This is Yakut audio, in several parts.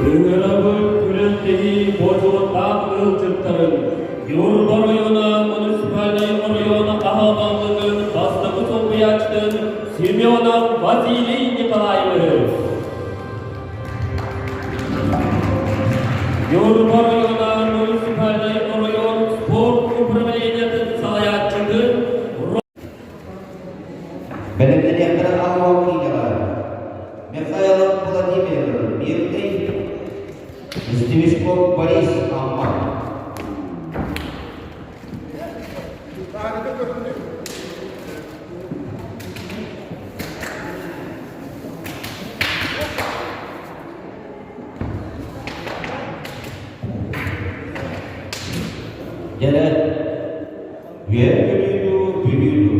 Ыҥырабыт күрэхтэһии бочуоттаах ыалдьыттарын Ньурба оройуона муниципальнай оройуона аһаҕаллыгын бастакы солбуйааччытын Семенов Василий Николаевиһы, Ньурба оройуона муниципальнай оройуон спорт управлениетын салайааччытын Бэлэмнэниэхтэрэ Алло киинэҕэ Михайлов Владимир Мирный, Сдвижков Борис Амма. Дьэрэ, үө Бүлүү дуу, Бүлүү дуу?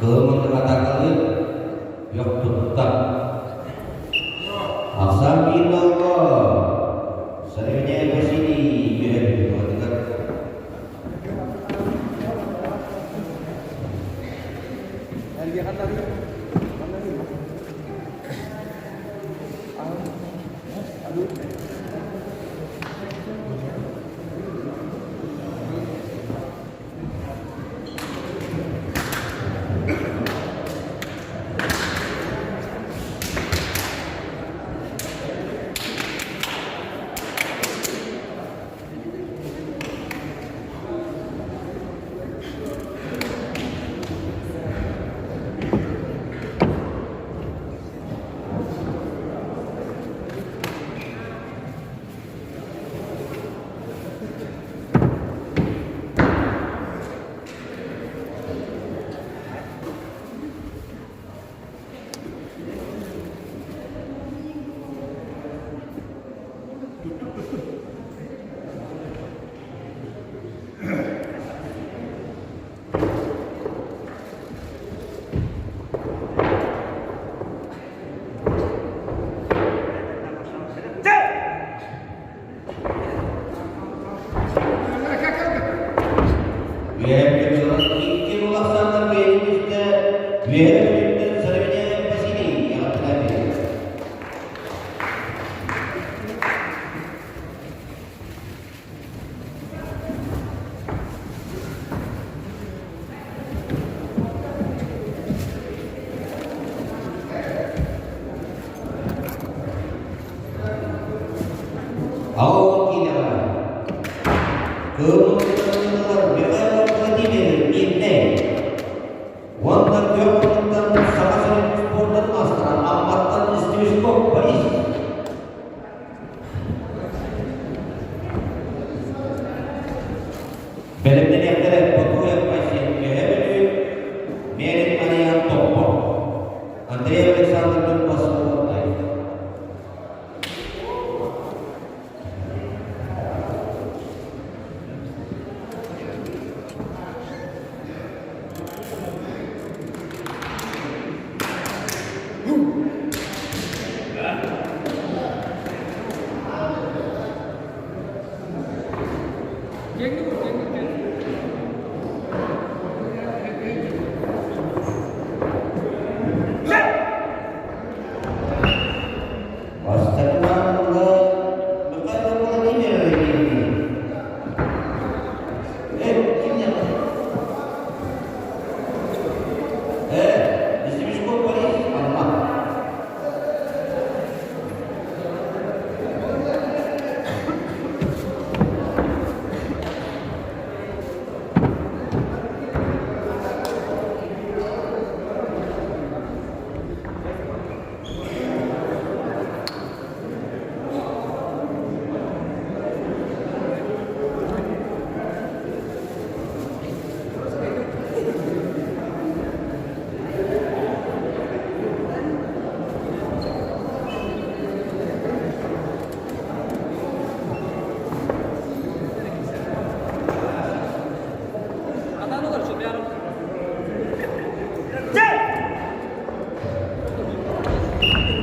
Кыһыл атаакалыы Йохтутта. Ахсаан биир нолго Сарыня Василий үһэбит туһатыгар. Үөһэ икки улахсаннар бэйэбитэ үөһэ бүлүүттэн Сарыня Василий эҕэрдэлээтилэр. Аҕа киинэҕэ Кыыллар Михаил Владимир Мирнэй уонна түөрт муннуктан Саха сирин спордун маастара Амматтан Стрижков Борис. Бэлэмнэниэхтэрэ Ботуев Айсен Үөһээ Бүлүү, Мерин Ариан Топпо, Андрей Александр Дунбас Уонтай.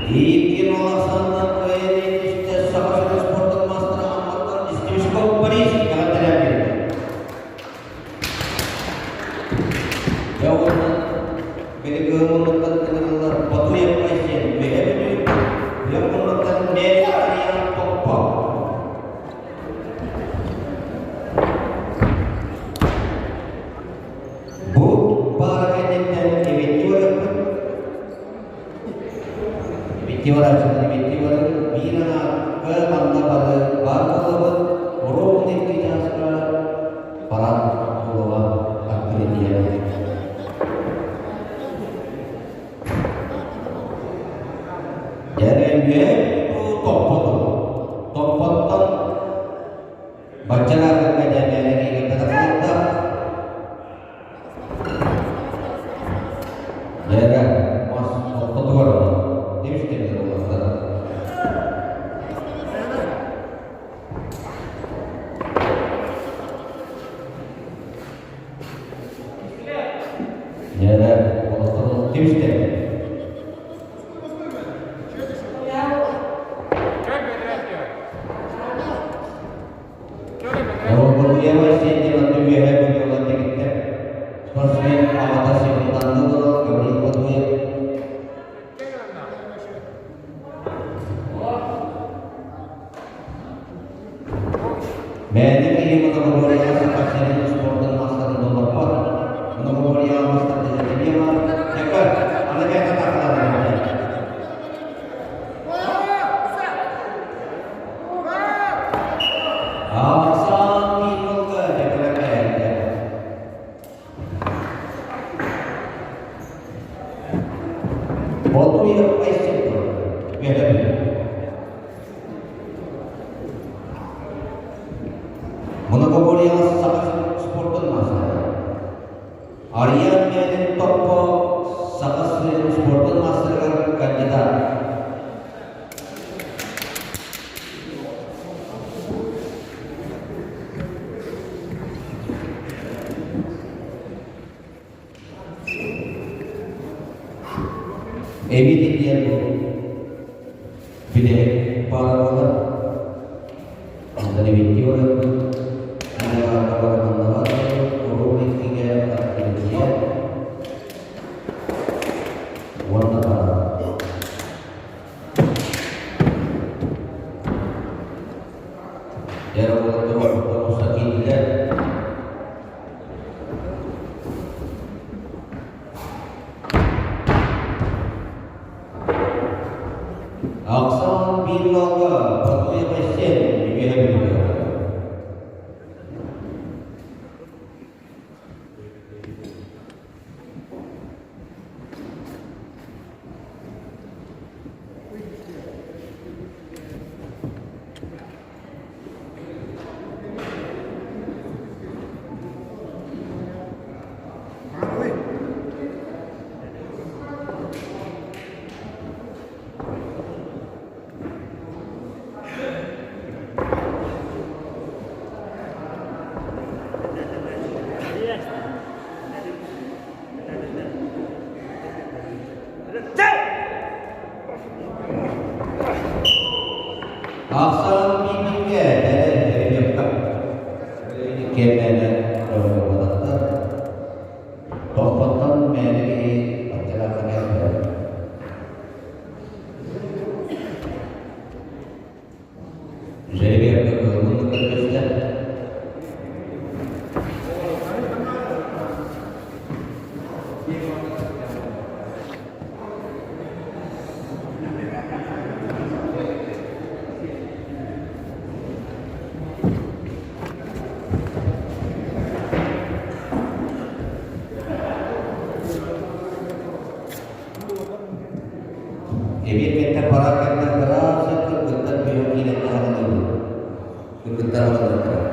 Икки Малахсаннан кыайан түстэ Саха сирин спордун маастара Амматтан Степчиков Борис эҕэрдэлээн биэрдэ. Дьэ уонна били кыһыл муннуктан ыҥырыллар Батуев Айсен Үөһэ Бүлүү, күөх муннуктан Мээрин Ариан Топпо. Бу баара кэнниттэн эбиэттии барыахпыт. Эбиэттии барааччылар эбиэттии баран биир анаакка манна бары баар буолабыт. Оруобуна икки чааска парад буолуоҕа открытие. Дьэ, топпоту. Топпоттон баччалаах кэдэмээлэри кытархайдах. Дьэ, мас ортотугар дебүстэннэр буоллахтара. Дьэ, олохтон дебүстэн. Долгутуйа сиэннэр үөһэ бүлүүлэр дэгиттэр. Спортсмен аҕата секунданны олорор Гаврил Батуев. Мээнэ киһи многоборьеҕа Саха сирин спордун маастарын толорбот. Многоборьеҕа маастар дэнэр баар. Дьэкэ, аны бэйэтэ тахаланар. Ахсаан киинолга дьэкэлэкэйдэ. Ботуев Айсен Үөһэ Многоборьеҕа саха спордун маастара. Арыйан Миэнин Топпо Саха сирин спордун маастарыгар кандидат. Эбит диэн бу бүтэһик паара буолар. Онтон эбиттии барыахпыт. Манна рубрикигэ открытие уонна пара. Дьэ, уолаттар ортоҕуста киирдилэр. Ахсаан биир балга Батуев Айсен үөһэ бүлүүгэ. Ахсаан бииргэ эдэр кэмнэрэ дьоҕурбатахтар. Тохпоттон мээнэ киһи баччалаахха кэлбэт. Жеребьевка кыһылын кытта түстэ. Эбиэт кэнтэ парад кэнтэ ыраах кыргыттар бөһө киирэн таһаланыллар. Кыргыттар аҕаллара.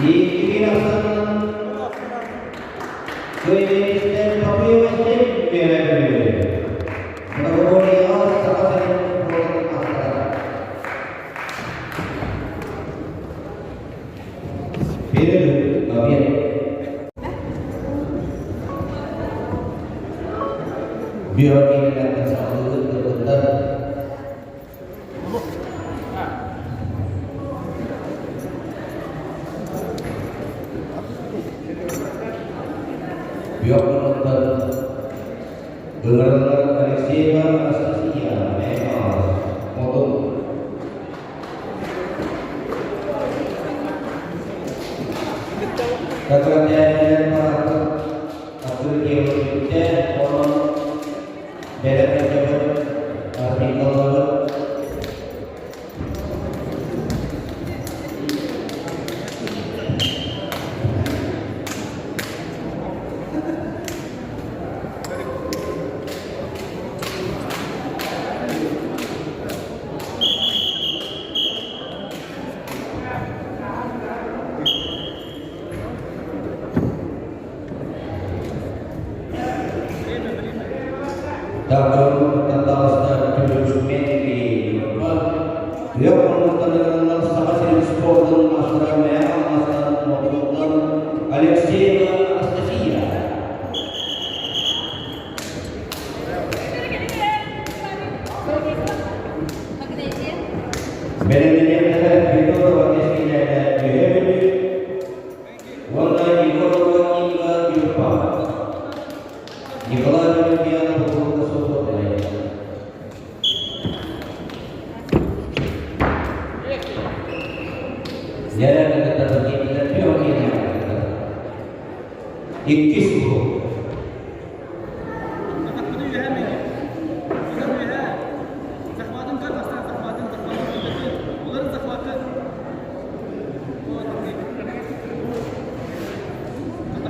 Икки Кыайыыстан Папыеваттан үөрэ Многоборьеҕа Саха сирин спордун маастара. Перерыв обед. Биогенлэргэ саҕалыыр кыргыттар Бүөх ыҥырыллар Алексеева Анастасия Мэймаҕас Хотун Такырдээһинэн параакка Акырдиэҕэ онон бэлэмнэнэбит артыыкаллабыт. Дакылыттан таҕыста түмүксүмэн Ильинова, Күөх хонууттан Саха сирин спордун маастара Мэйэ Алмаастан Мотугуттан Алексеева Анастасия. Бэлэмнэниэхтэрэ Федорова кэскилээнэ Үөһээ Бүлүү уонна Егорова Инга Юрпа. Николай Валентьянов уһука суоппардай. Иккис уһук.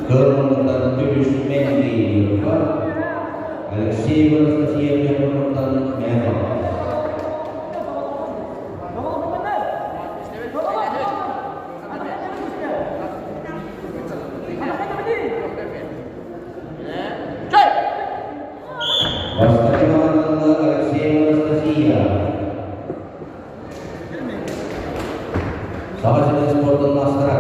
Кырмыттан түлүсмэн Ильинова, Алексеева Анастасия Мироновтан Миронова. Бастакы маҕаһыынна Алексеева Анастасия. Саха сирин спордун маастара.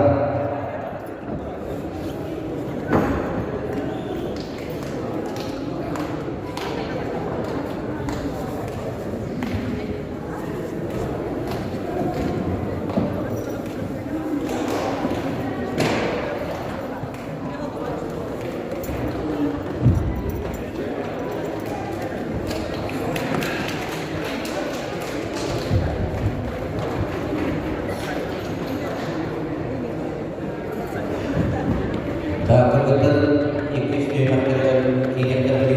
Кыргыттар иккис түһүмэхтэригэр киириэхтэрэ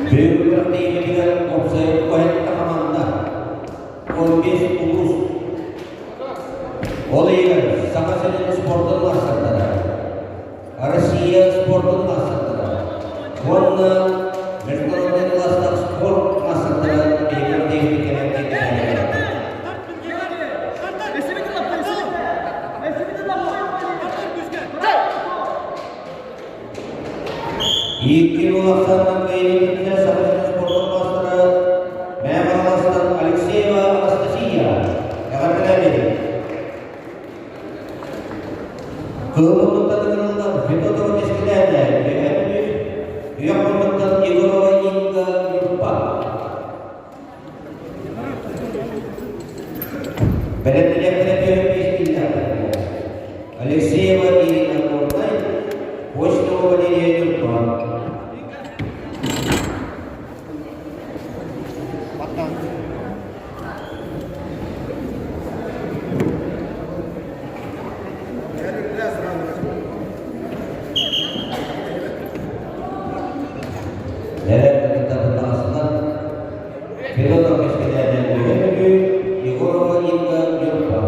Бүлүү тиийбитигэр уопсай уһайта хамаанда 15 улуус. Ол иһигэр Саха сирин спордун маастардара, Россия спордун маастардара уонна международный класстаах спорт маастардара биһиги тиийбит кэлэн киирдилэр. Икки улаханынан кыайыытын Саха сирин спордун маастара Мэҥэ Хаҥаластан Алексеева Анастасия эҕэрдэлээтилэр. Кыһыл муннуктан ыҥырыллар Федотова Кэскилээнэ Үөһээ Бүлүү, Күөх муннуктан Егорова Инга Ньурба. Бэлэмнэниэхтэрэ түөрт биэс киилэхтэргэ Алексеева Ирина Горнай, Постова Валерия Ньурба. Эрэр кытта Федотов кэскилээнэ Үөһээ Бүлүү, Егорова Инга Ньурба.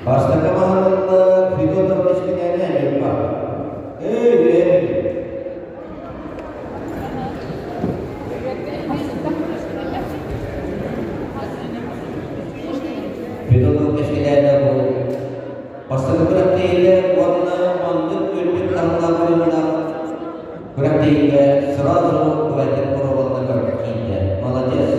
Бастакы маһанылла Федотов кэскилээнэ Ньурба. Эй, Федотов кэскилээнэ бу бастакы күрэхтэһиигэ уонна маннык үрдүк таһымнаах ойууннаах күрэхтэһиигэ сразу быраатын боруобалларыгар киирдэ. Молодец!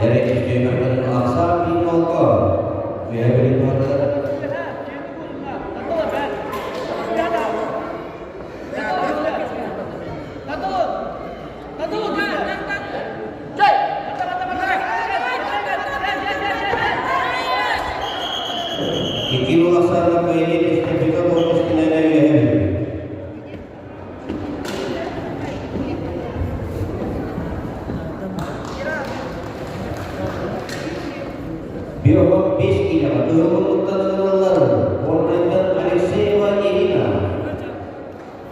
Эрэ ахсаан биир молко үөһэ билин. Икки улахсаанна кыайыы түстэ буолбускунан үөһэ. Биоһон 5 киилэҕэ тыһыллыбыттан ылыллар Горнайтан Алексеева Ирина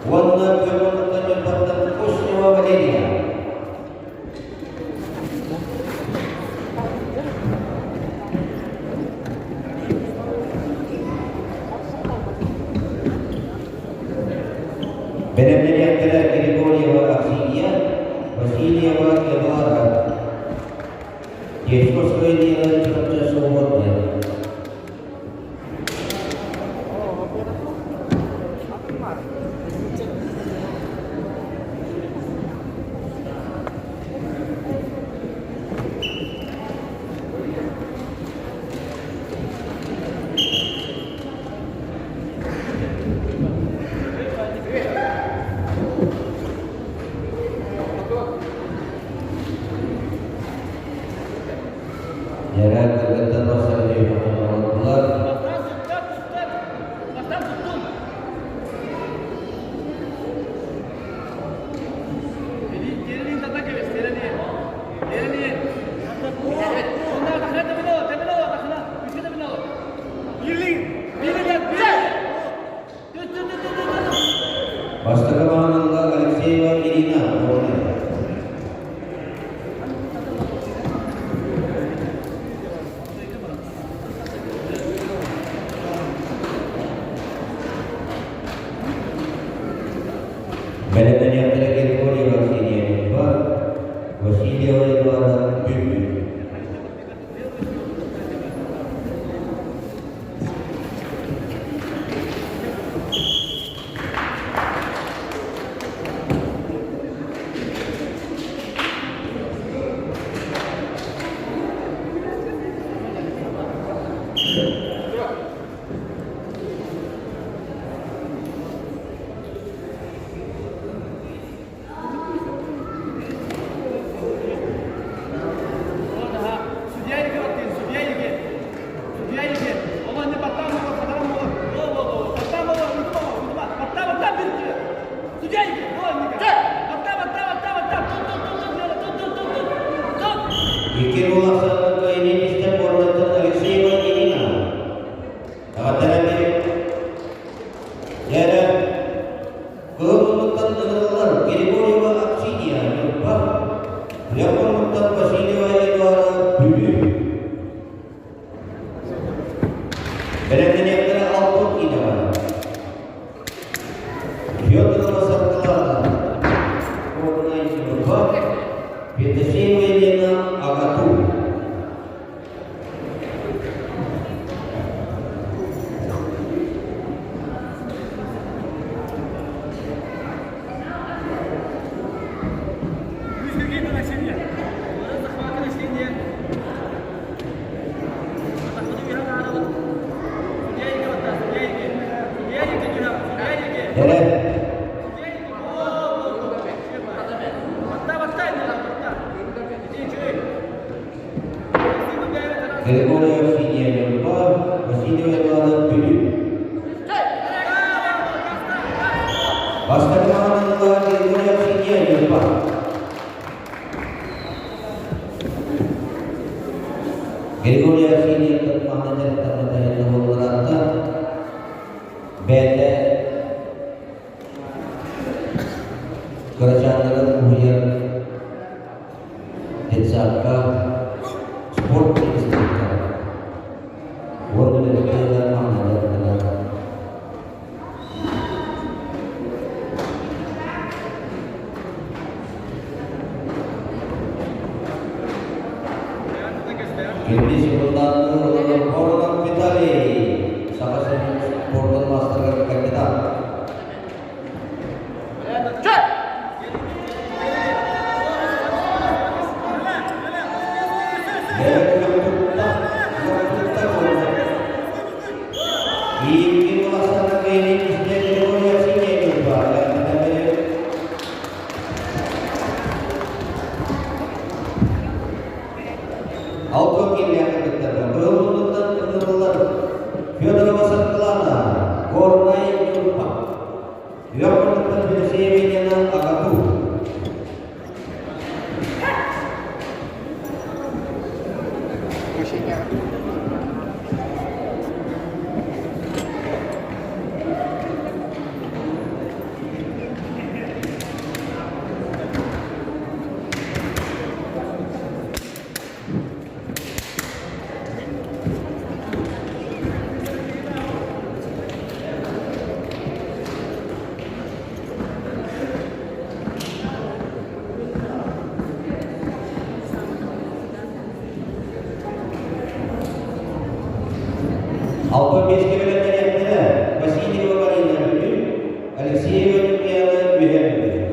уонна Көлмөтүттэн Ньурбаттан Кушнева Валерия. Бэлэмнэниэхтэрэ Григорьева Аксинья, Васильева Эдуарда. Дьячковская Лена Чурапчы свободная. Дьэрэ кыргыттар барсар олордулар. Бастакы маҕаныылла Алексеева Ирина Воронина. Бэлэмнэниэхтэрэ Григорьева Ксения Ньурба, Васильева Эдуарда Бүлүү. Икки уолаттар кыайыы уолаттар Алексеева Ирина. Даҕаттан Дьэрэ Кыһыл муннуктан ыҥырыллар Григорьева Аксинья Ньурба, Үрэх муннуктан Васильева Эдуарда Бүлүү. Бэлэмнэниэхтэрэ алтын киинэҕэ. Федорова Саргылаана, Горнай Ньурба, Петасеева Елена Агату. дьарыктаммыта буоллараатта бэйэтэ кырачааннарын уһуйар детсадка спорт институтка уонна үлэлиир маҥнайгы Кирбис Урдаанныыр олорор Воронов Виталий Саха сирин спордун маастарыгар кандидат. Федорова Саргылана, Горнай Ньурба. Үөх Федосеевна Агату. Алта биэскэ бэлэмнэниэхтэрэ Васильева Марина Бүлүү, Алексеева Ньургуяна Үөһээ Бүлүү.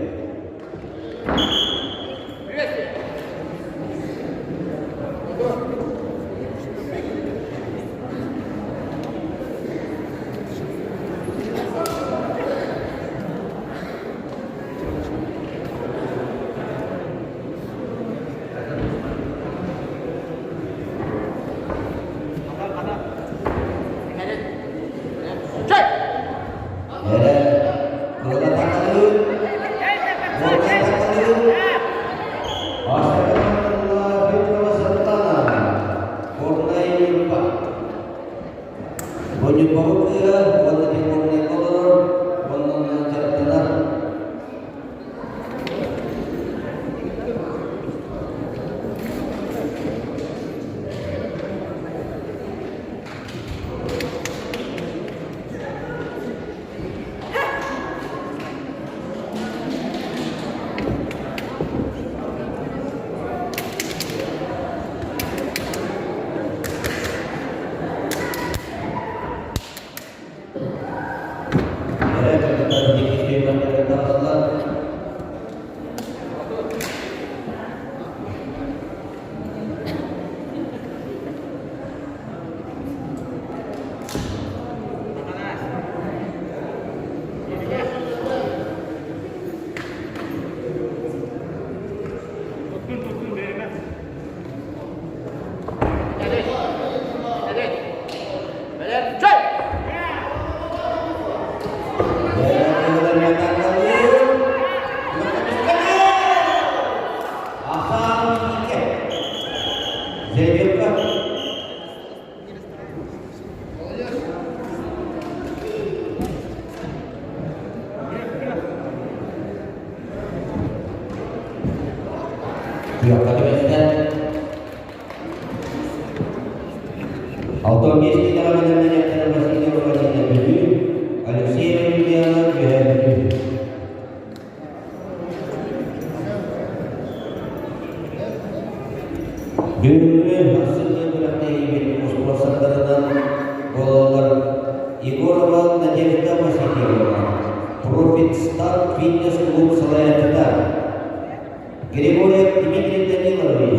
Эрэ кыла тахалыы, уорган тахалыы, Бастакы Федорова Сартана, Горнай Ньурба. Бу Ньурбабыт кыыһа уонна Горнайга олорор, уонна дьарыктанар. Эрэ кыргыттар диэки тахсаллар. Заявка. Куйахха түбэстэ. Алтан биэс киилэҕэ бэлэмнэниэхтэрэ Василий Васильевна Бүлүү, Алексеева Юлиана Үөһээ Бүлүү. Бүгүҥҥү ахсынньы күрэхтэһиибит успуонсардарынан буолаллар Егорова Надежда Васильевна, Профит Старт фитнес-клуб салайааччыта, Григорьев Дмитрий Данилович,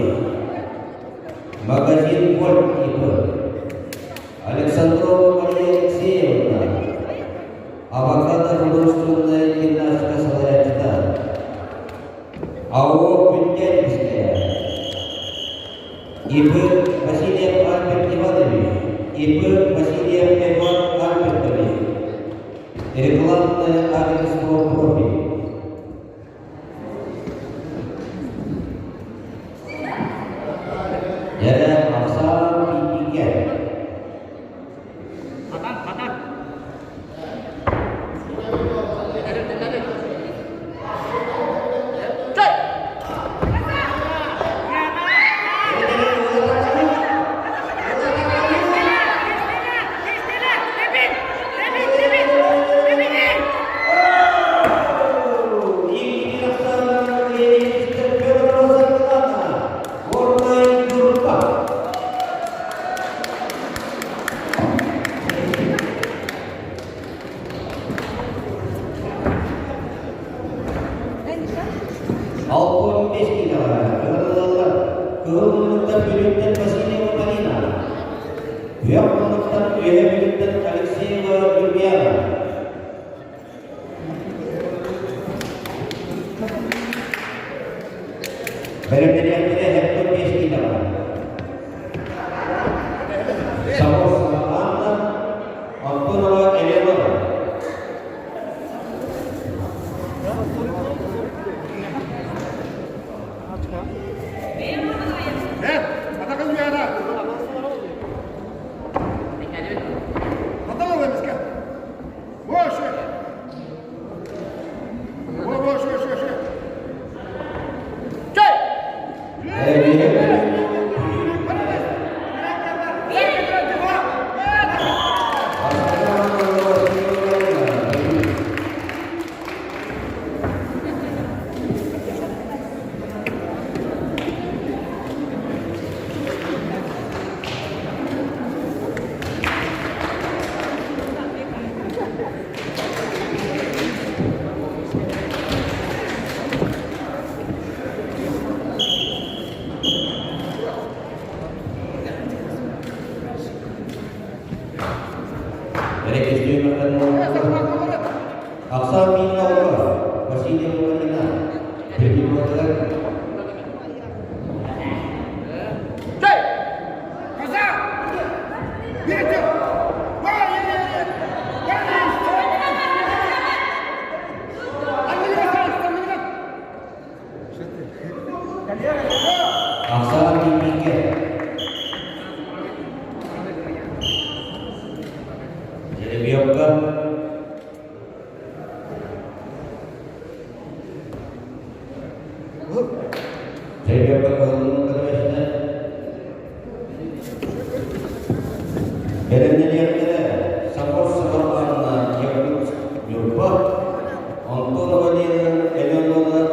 магазин «Вольт» ИП, Александрова Мария Алексеевна, Авокадо художественная гимнастика салайааччыта, АО Күндерская, ИП Васильев Альберт Иванович, ИП Васильев Эдуард Альбертович, рекламное агентство «Профиль». Дьэ, ахсаан иитигэ. муннуктан Үөһэ Бүлүүттэн Алексеева Ньургуяна. Бэлэмнэниэхтэрэ Хектор Пескинова. Самосова Анна, Антонова Елена. Ахсаан миинэ олорор, Василий Луканина, Петр Ахсаан Киммикке Жеребьевка Жеребьевка кыһыллын кытарашына Бэлэмнэниэхтэрэ Сапор Сабарбаанна Якутск Ньурба Антонова Лена Элеонора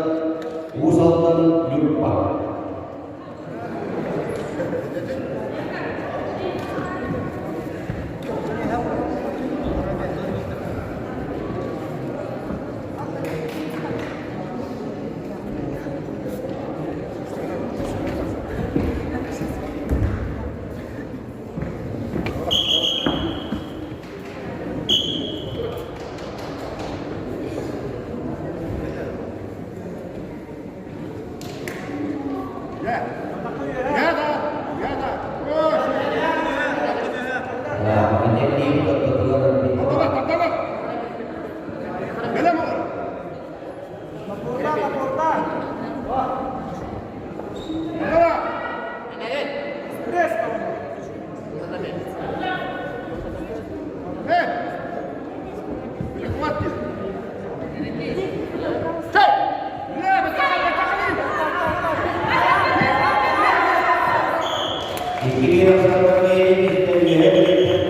Уус Алдан Ньурба.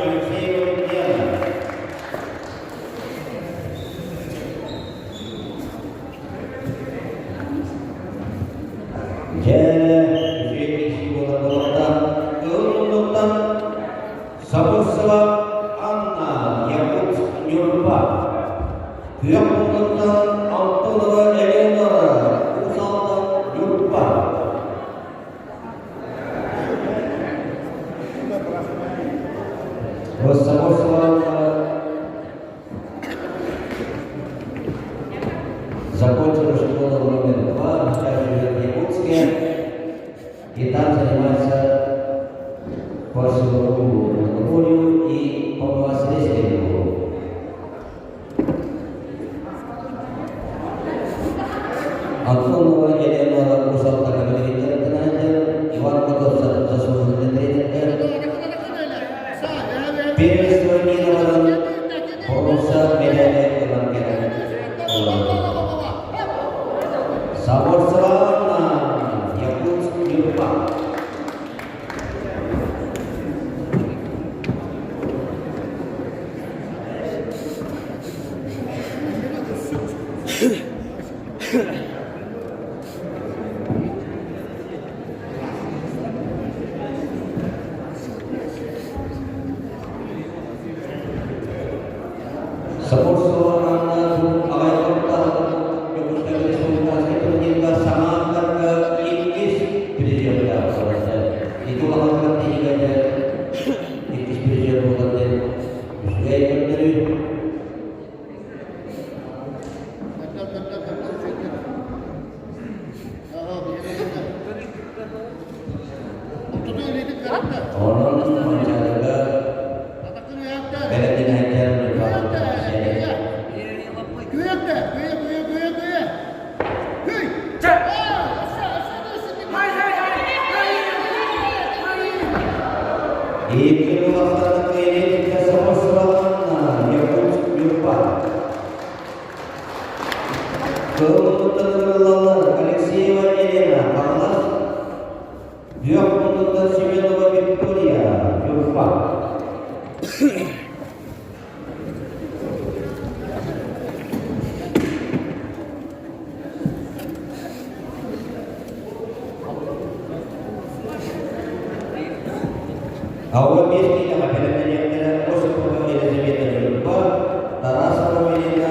Алексей Валентинов. Дьэ, үчүгэй буолар Ыллыктан Сабырсыба Анна Якутск Ньурба Күөх муннуктан Антонова Элеонора Уус Алдан Ньурба Сабырсыба Закончила школу номер 2, сейчас живет в Якутске, и там занимается по силовому монополию и по масс-рестлингу. Антонова Елена Уус Алдаҥҥа Иван Котов заслуженный тренер. Первенство мира боруонса медали ылан кэлэн Саборсована Якутск Ньурба. Саборсована аҕай Дьокуускай Республиканскай турнирга самааннарга иккис призердаах сылдьар. Ити улахан тиһигэр иккис призер. улахана кыайыы Самосова Анна, Якутск, Ньурба. Кыһыл ылаллар Алексеева Елена, Хаҥалас, Бүөх муннуктан Семенова Виктория, Ньурба. Ауа биэс киилэҕэ бэлэмнэниэхтэрэ Осипова Елизавета Ньурба, Тарасова Милена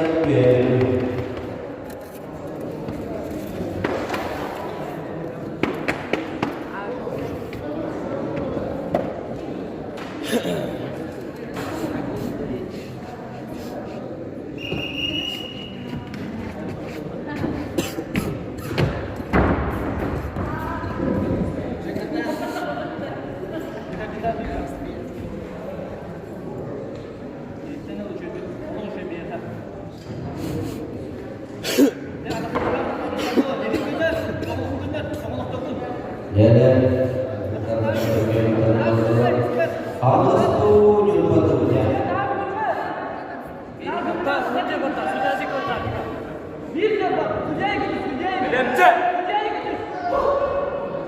Үөһээ Хаҥаластуу Ньурбатыбыта.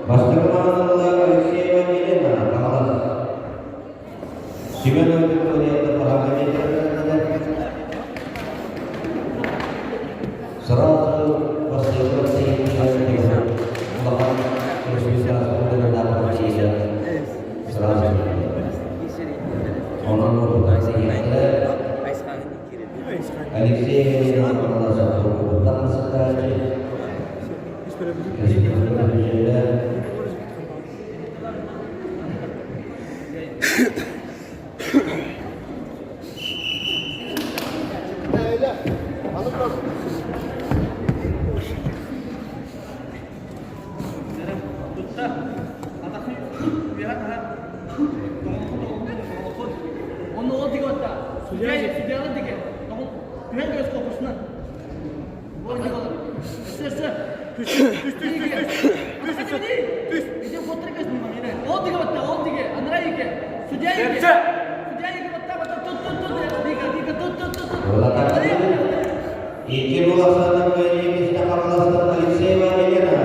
Бастакы маҕаһыыннар Алексеева Елена Хаҥалас. Семенова Виктория Сразу бастакы улахан сразу Онон Алексей Икки булахсаннар кыайыы Хаҥаластан Алексеева Елена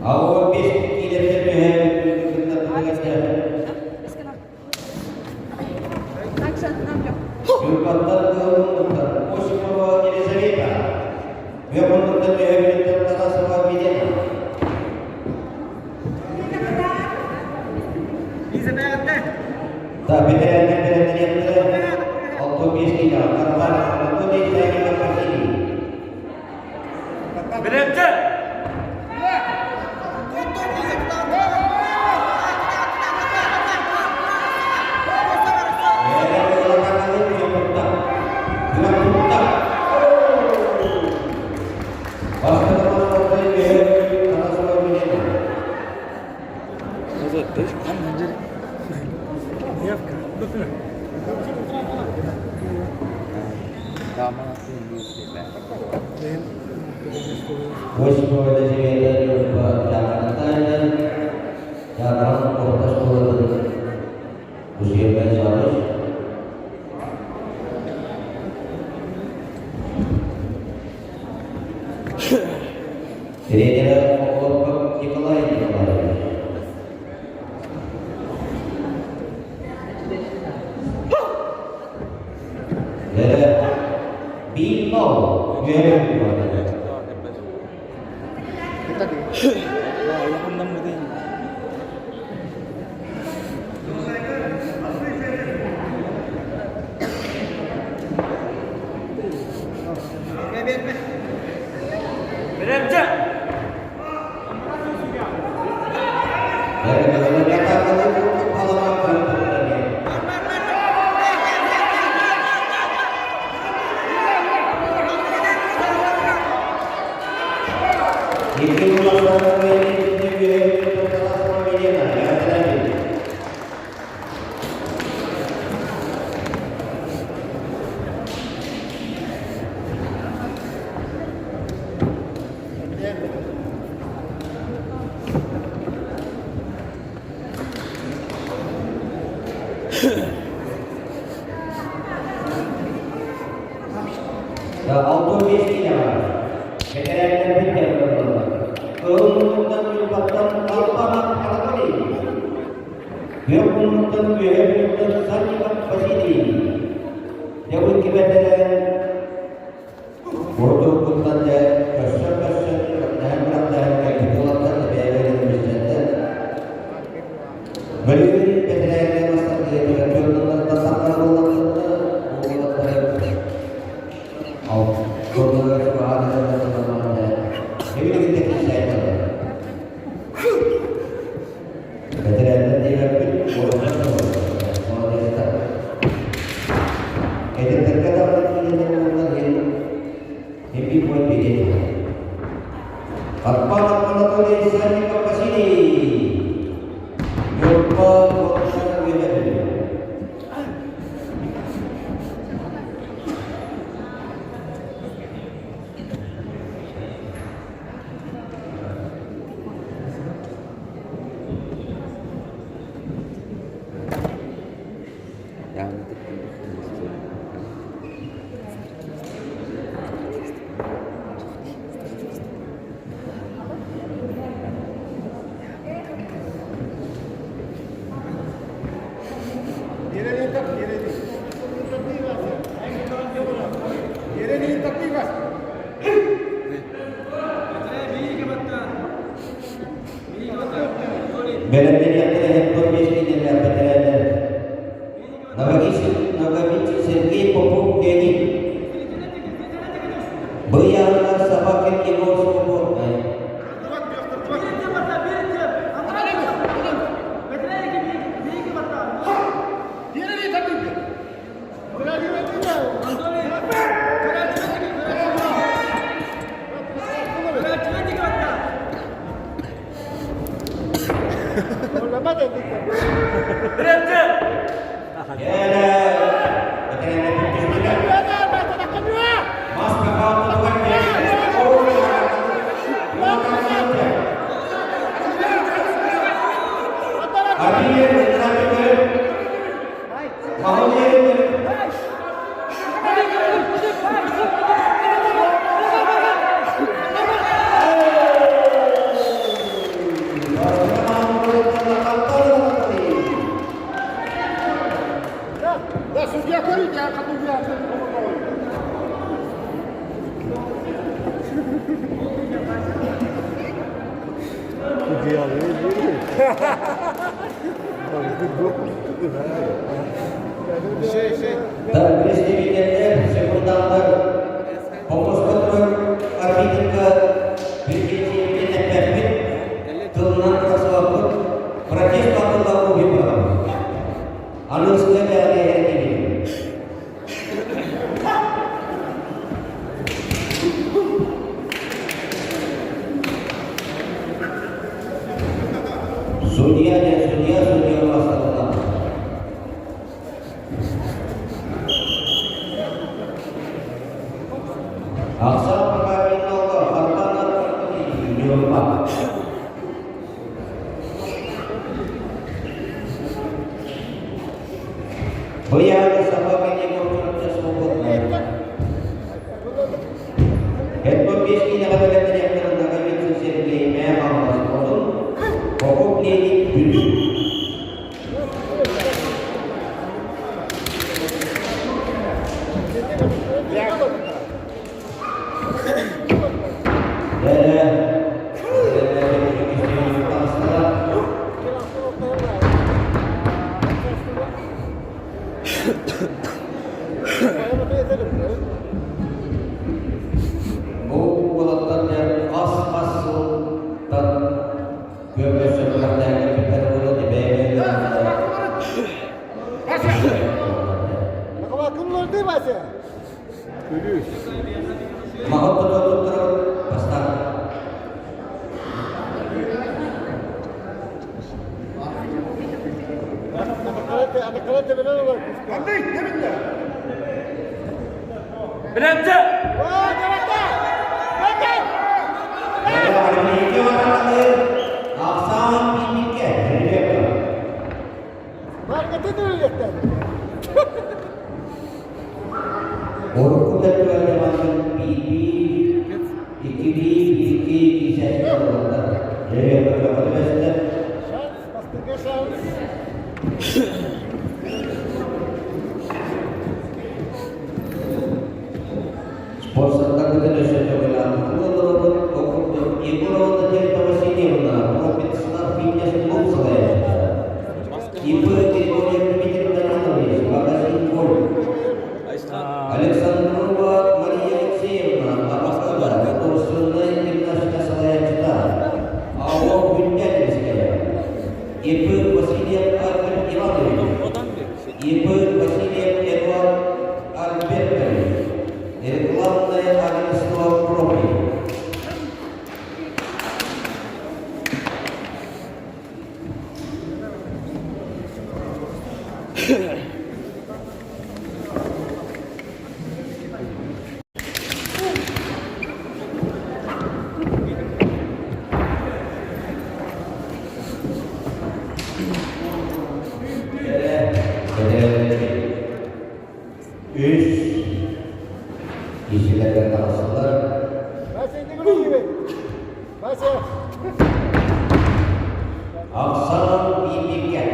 Ауа бес килерде Ньурбаттан Кыһыл Осипова Елизавета, Бөҕөннуттан Өһөбүлүттэн Тарасова Милена. Да, бэтэрээннэр бэлэмнэниэхтэрэ. 65 киилэ Карбанов Анатолий Савельев Василий. Билемче! Осипова Елизавета Ньурба Дьааҥытааҕы Дьааҥы орто оскуолатын учебнай завуч. Тренера Охлопков Николай Николаевич. Дьэ, биир нол үөрэх Билемче! Күөх муннуктан үөһэ бүлүктэн Санников Василий. Дьэ бэтэрэн Ордуккуттан дьэ көрсөн-көрсөн, бырахтаһан-бырахтаһан кэлбит уолаттар бэйэ-бэйэлэрин билсэллэр. Бөлүүн бэтэрээҥҥэ мастарыскыайдара түөрт сахтар буоллахтарына, бу уолаттары туонналарыгар чугаһаан эрэллэр буоллаҕына, эбилигин да кистээтэллэр. Бэтэрээннэр диэбэппит, уолаттар да буоллар, молодецтар. Эдэрдэргэ даҕаны тиийэллэр буоллар иһин эбии бой биэриэ этилэр. Арпан Анатолий Санников Василий! Ньурба уонна Үөһээ Бэлэмнэниэхтэрэ Хеппон биэстиинэлээх бэтэрээннэр Новович Сергей Попов Леонид Быйааннар Собакин Егор Свободный Представителлэр, секунданнар, хомуска турар арбитрга биригээдьиэргэ эппэппит, тылынан тахсыбаппыт, протест тыллар убиппат. Аныгыскы бэйэҕэ кэлин. Судья диэн судья, судья бастатылар. Ахсаан Покаминнолго Хартанов Ньурба. Быйааны саба кэннигор свободная. Хеппон биэс киинэҕэ бэлэмнэниэхтэрин Наговицын Сергей Мээ Хаҥалас Хотун, Попов Леонид Бүлүү. Бу уолаттар дьэ хас-хас сылтан күөмөсө күрэхтээн кэлбиттэр буолан бэйэ-бэйэлэрин Маҕан тутан туттарабыт бастаан. Bilemci! Ахсаан бииргэ Урукку кэлтүөлэ маннык биирдии, иккилии, биирдии киисээччи буолаллар. Спонсордарбытын өссө төгүл ааттыы олоробут. Ол курдук Егорова Надежда Васильевна, Профитслав фитнес-клуб салайааччыта. ИП Григорьев Дмитрий Данилович, магазин «Голь». Александрова Мария Алексеевна, Абакада, художественнай гимнастика салайааччыта. АО Гүннятинская. ИП Васильев Альберт Иванович. ИП Васильев Эдуард Альбертович. Рекламное агентство «Профи». Үс киһилэргэ таҕыстылар. Ахсаан бииргэ.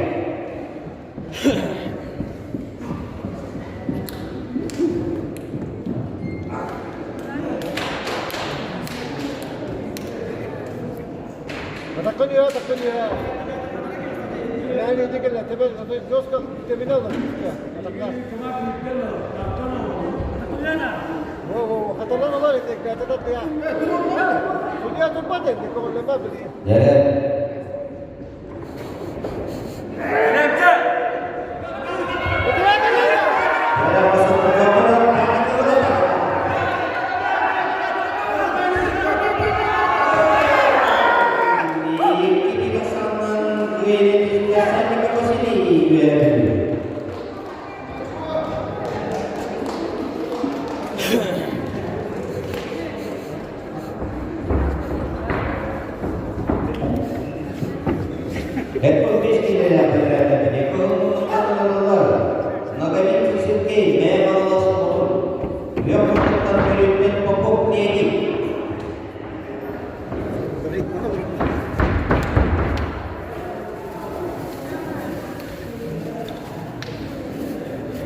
Дьэ,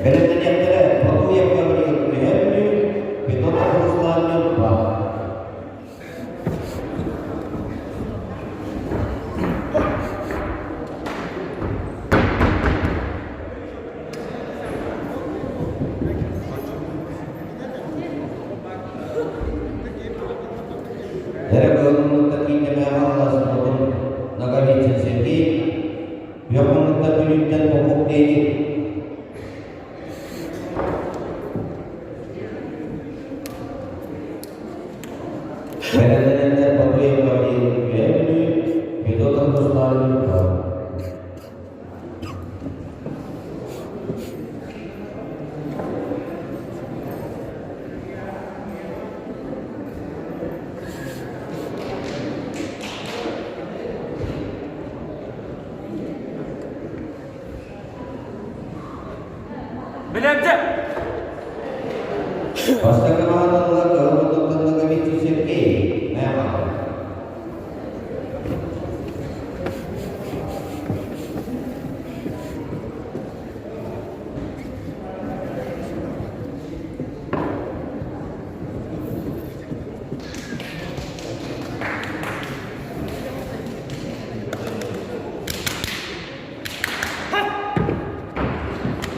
Бэлэмнэниэхтэрэ Ботуев Гаврил Үһэ Бүлүү, Федотов Руслан Ньурба. Эрэ кыһыллыбыта кииннэмээҕи алласпытын Ноговицын Сергей, Үөхмуннуктан Бүлүүттэн Попов Леонид. Бэлэмнэнэннэр Батуев Гаврил Үөһээ Бүлүү, Федотов Руслан Ньурба. Билэмдэ! Бастакы маанылар кыһыл Ноговицын Сергей, Мэхал.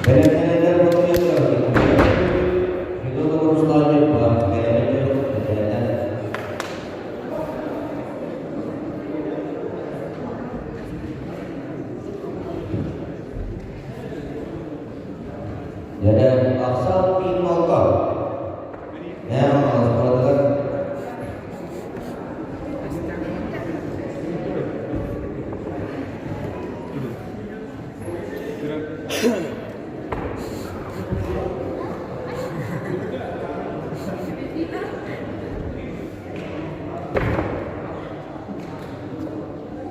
Бэлэмнэнэллэр ботуйаллар Федотов Руслан Ньурба, бэлэмнэнэр Дьэ, ахсаан биир малга. Нээ хаҥалас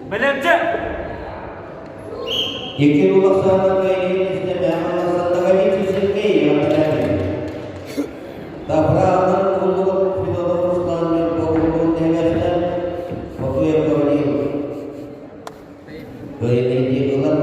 Бэлэмдэ! Икки улахсааннар кыайыы истэ Мэхалас Ноговицын Сергей Антонович. Тапраанын куллугун Федотов Руслан Ньурба нэһилиэктэн Ботуев Гаврил. Кыайыы ылар.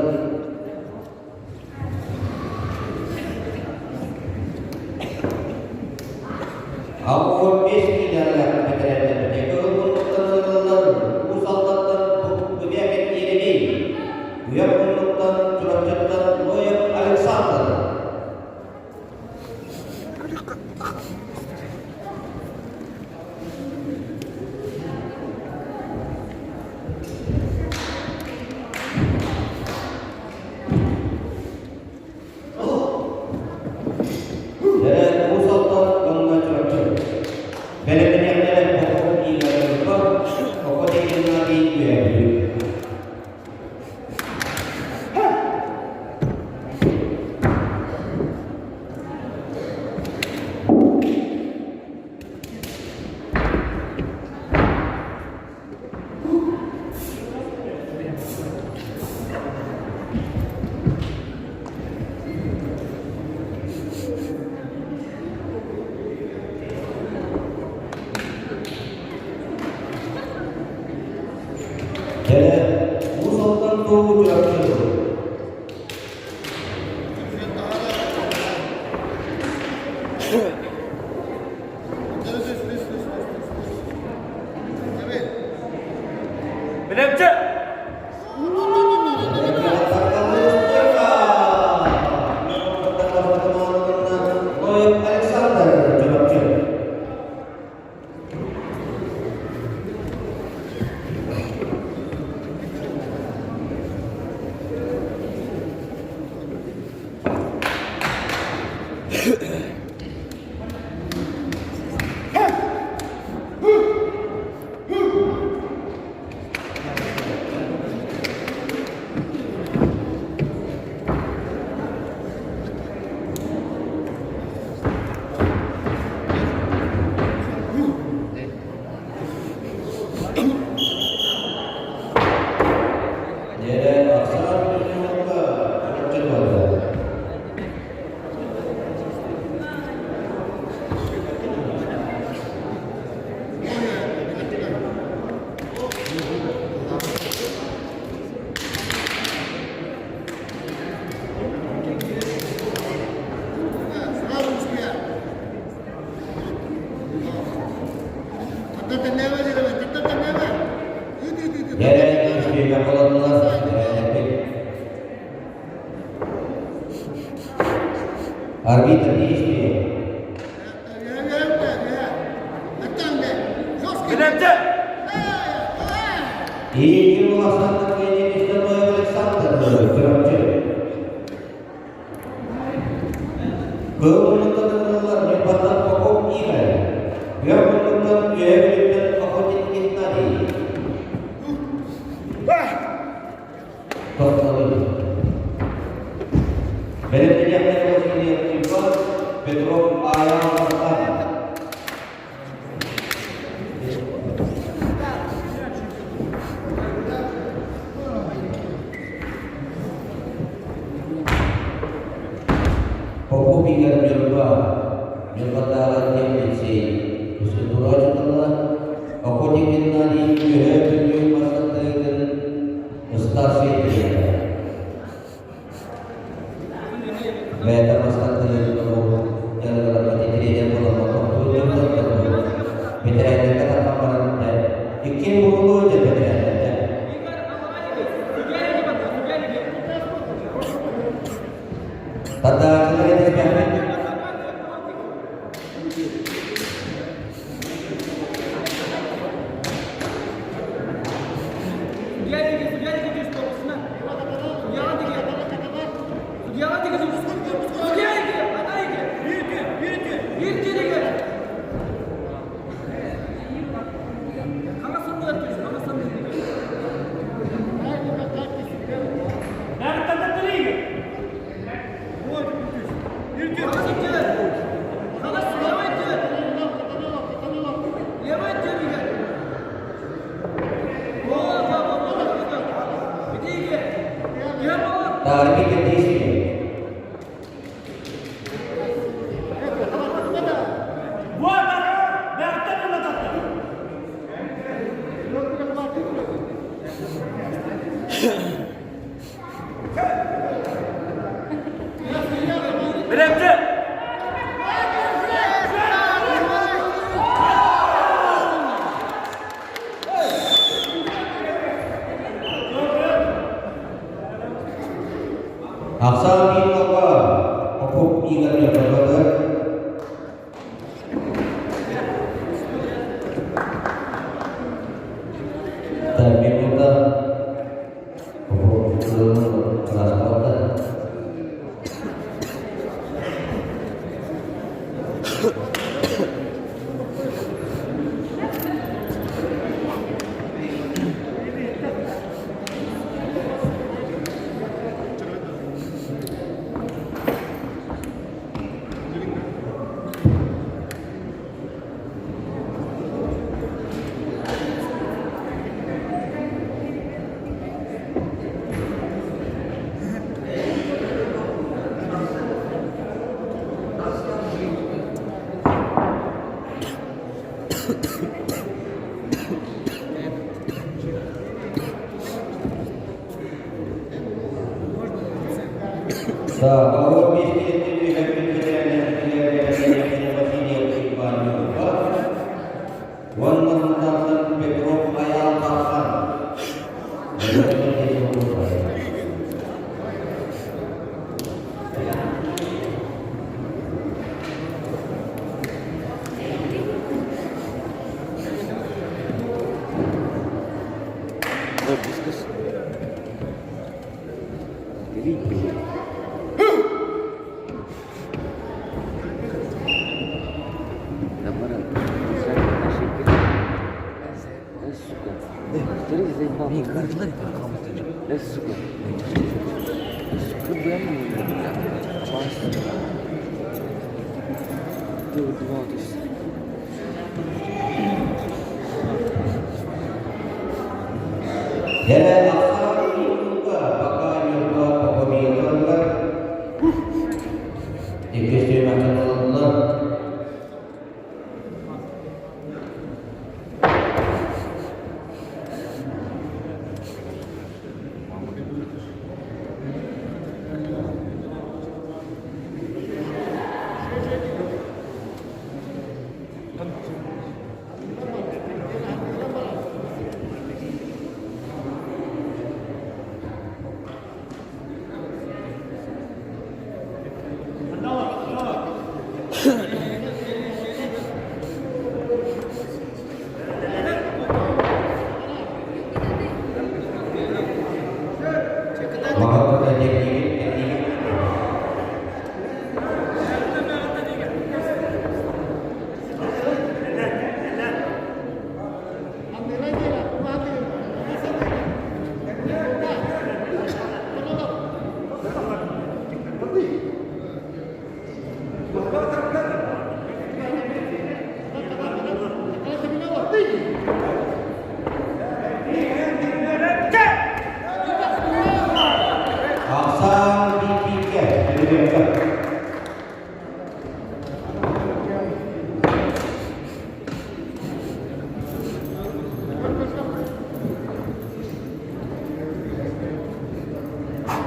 Дьэ, Уус Алдан туоһу Чурапчы. Билэмчэ! Александр Чурапчы. Дьэ, ахсаан минутка Чурапчы буолла. Дьэ, үстүүгэ холоннулар. Арбитр действия. Билэмчэ! И Александр Александр Чурапчы. Кыл муннуктан Ньурбаттан Попов Игорь, Үөх муннуктан Үөһэ Бүлүүттэн Охотин Геннадий. Тохтолун. Бэлэмнэниэхтэр Василий Антипов, Петров Аян Астан. Попов Игорь Ньурба, Ньурбатааҕы киэн лицей, физкультура учуутала, Охотник Геннадий Үөһээ Бүлүү мастартарыытын ыстаарсай тренерэ. Бэйэтэ мастартарыытын дьарыгырарга тренер буолан тохтуур бэтэрээннэргэ тархан баран иккиэн буолуо дьэ бэтэрээннэргэ. Тардааччылар этиспэппит. Арбитр действия. Билэмчэ! Ахсаан биир малга Попов Игорь Ньурбатыгар Минута Попов транспорта. Так, а вот вместе Васильев Иван Юрьевич, уонна Сунтаартан Петров Айаал Тархан. Дьэ, ахсаан уурууга пока Ньурба Попомиевтарыгар иккис түһүмэххэ ылыллар. Маҕан диэн Ахсаан биир-бииргэ үлүгэргэ.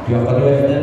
Күөххэ түбэстэ.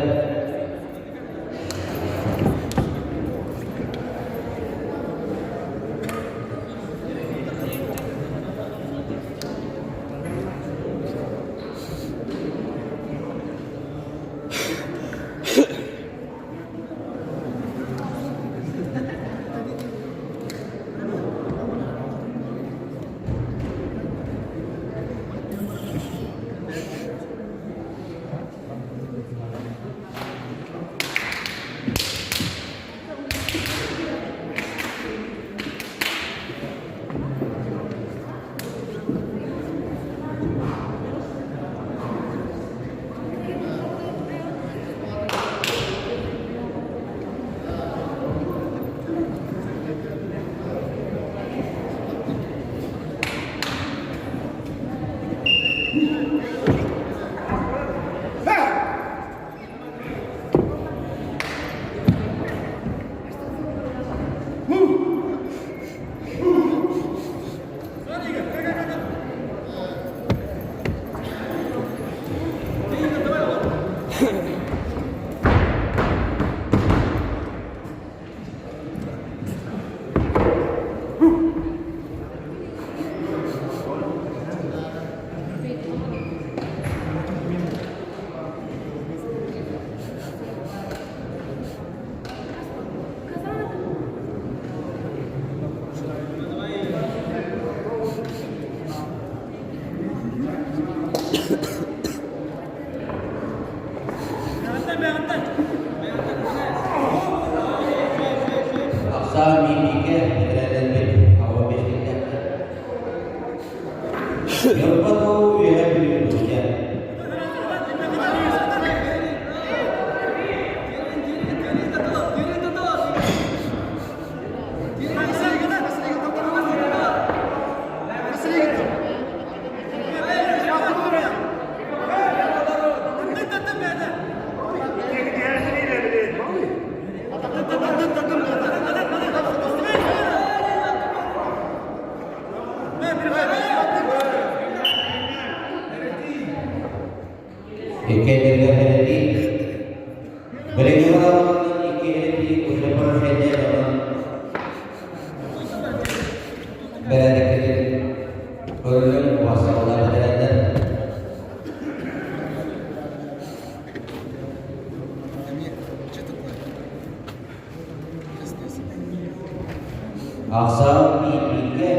Ахсаан биир-бииргэ бэтэрээлэрбит аҕа биэстэллээхтэр. Ньурба дуу, Үөһээ Бүлүү дуу диэн. Иккиэннэригэр кэлэтии. Билигин Ахсаан биир-бииргэ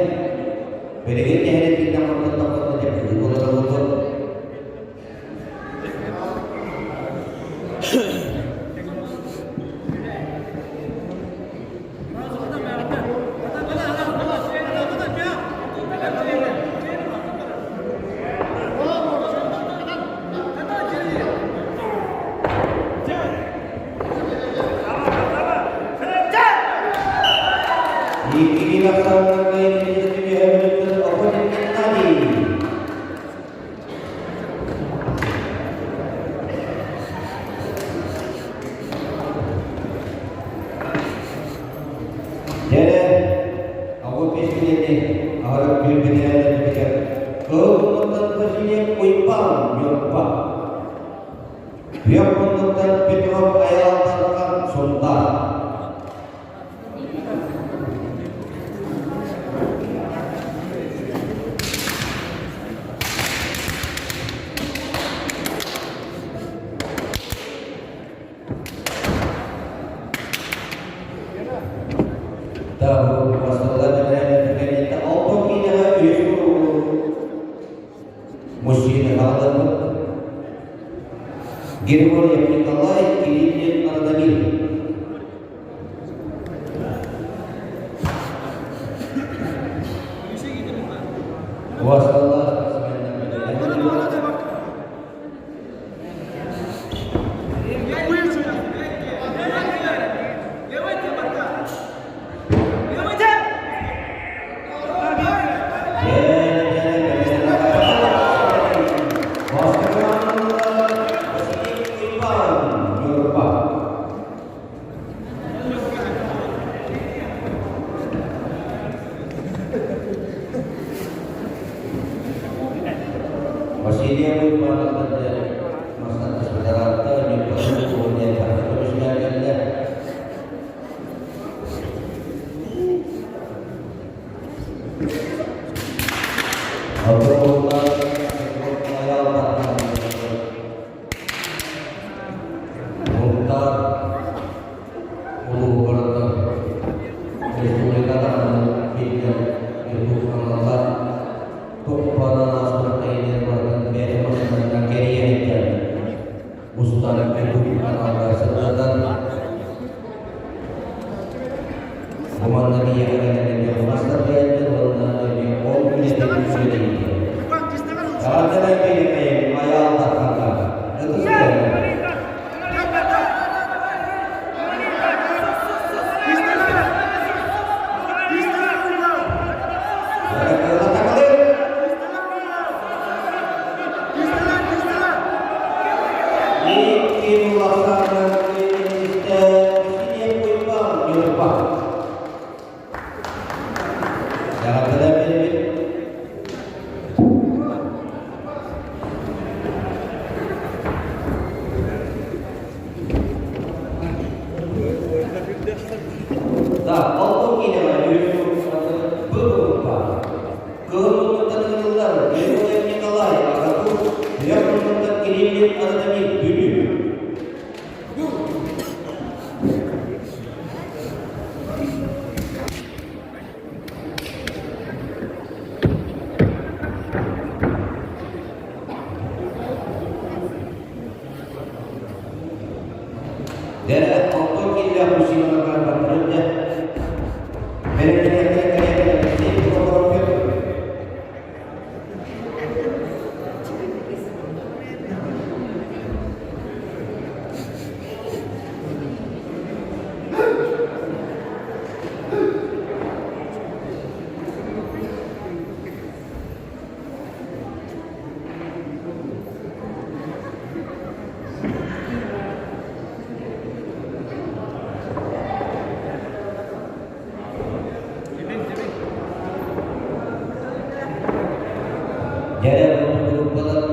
билигин нэһилиэктэринэн мантан таххытына буолара буолуо. Икки ахсааннарга инники Охотин Геннадий. Дьэрэ, аҕа песни аһара билбитинэн Кыһыл муннуктан Васильев Уйбаан Ньурба. Күөх муннуктан Петров Айаал Дархан Сунтаар. Мужчина хаалларбыт. Григорьев Николай Кириллин Радомир. Убасталлаах спортсменнар. Василий Уйбаанов Устан Бу манна биһиэхэ кэлэн мастарбыайдар уонна ол үлэтин сүөдэйдэ. Аҕатынан биэриҥэйим айаал тарханна. Ытыс тыаһа. Да, алтын киинэҕэ Б Кыһыл муннуктан ыытыллар Григорьев Николай Агату, Үрэх муннуктан Кириллин Анатолий Бүлүү. Дьэ, онтон киирбэх мужчиналар барбаттарын дьэ. Дьэ, группалар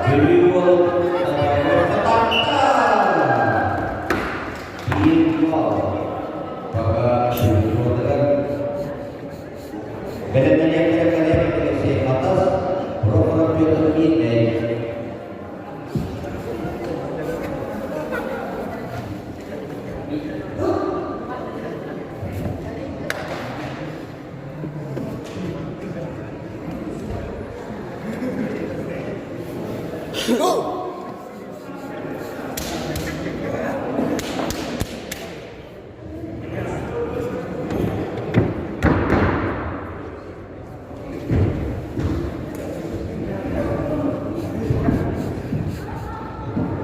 Бүлүү уолун Биир Бэлэмнэниэхтэрэ Корякин Алексей Хатас, Прохоров Петр Миитнэй.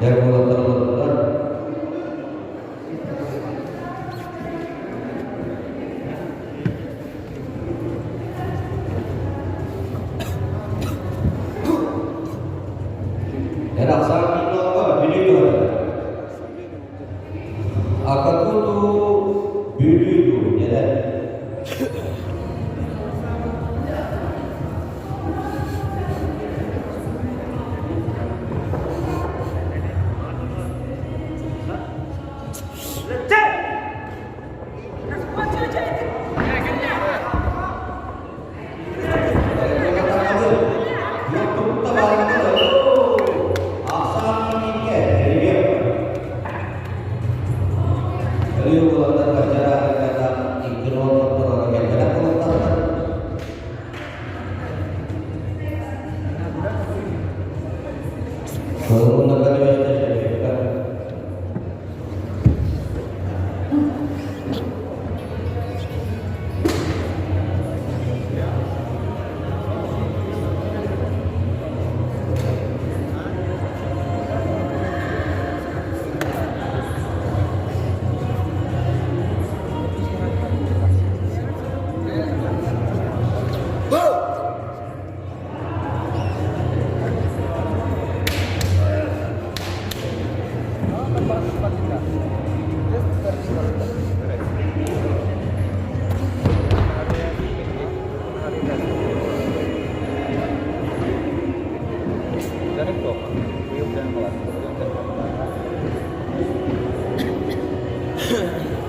Эр уолаттар олордулар. Эр ахсаан миннолго Бүлүү туһата. Акатуту Бүлүү дуу дьэрэ.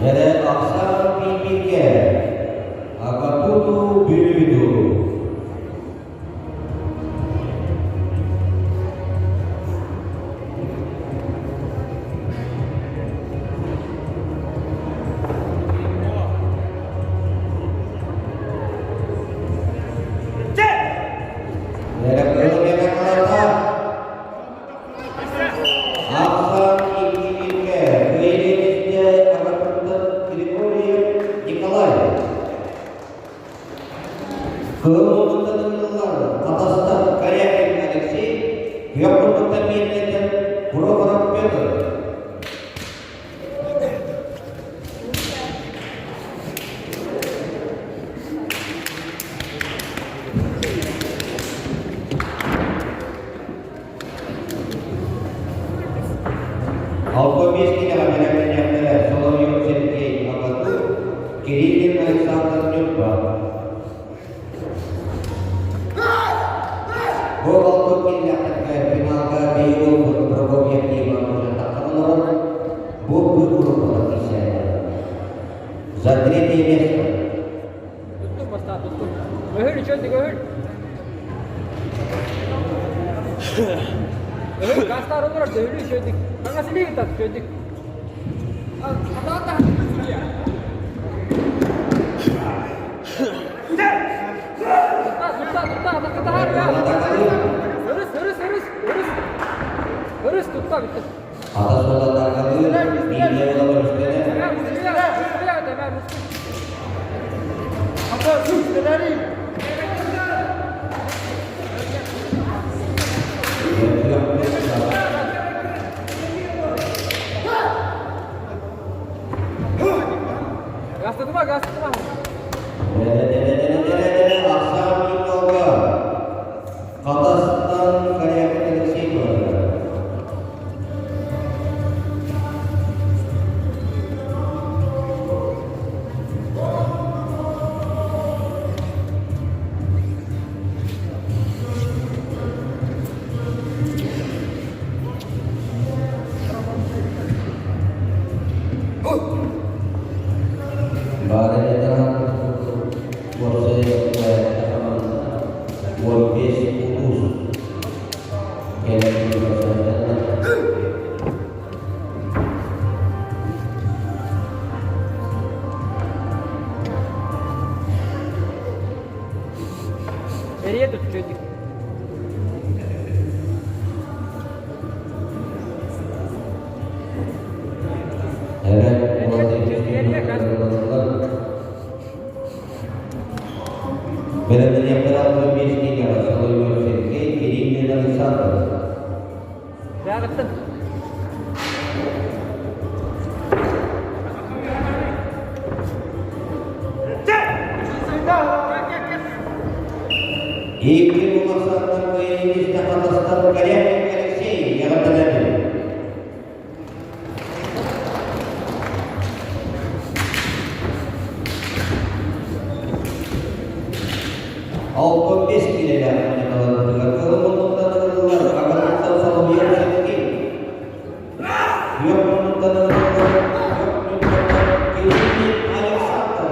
Эрэ ахсаан бииргэ Акатуту Бүлүүду. Ахсаан икки Кыайыы Акатуттан Григорьев Николай. Кыыл муннуктан ыллылар Хатастан Корякин Алексей, Күөх муннуктан Миирнэйтэн Прохоров Петр. Алта миэстэҕэ бэлэмнэниэхтэрэ Соловьев Сергей Акатур, Кириллин Александр Ньурба. Бу алта киллэхтэргэ финалга биһиги уолбут Прокопьев Иван уже тахсан олорор. Бу группалар киирсэллэр. За третье место. Туттум бастаан туттум. Өһүл үчүгэй өһүл. Өһүл гастар олорор өһүл үчүгэй. Хаҥас илии тат үчүгэй. Тутта, тутта, атакка таһаар я. Өрүс, өрүс, өрүс, өрүс. Өрүс тутта бүттэ. Ата суолаттарга бииргэ буола көрүстүлэр. Gastırma, gastırma. Ахсаан миннолго Хатастан Корякин Алексей туһатыгар. Хамаанда 15 улуус кэлэн сылдьаллар. Эрийэ тут үчүгэйдик. Бэлэмнэниэхтэрэ 65 киилэҕэ Соловьев Сергей, Кириллин Александр. Бэҕэттэн. Икки улахсаттан кыайыыны Хатастан Корякин Алексей эҕэрдэлээтин. 65 киилэлээх мунньаналарбытыгар кылы муннуктан ылыллар Аганыттан Соловьев Сергей, Күөх муннуктан ылыллар Күөх муннуктан Кириллин Александр.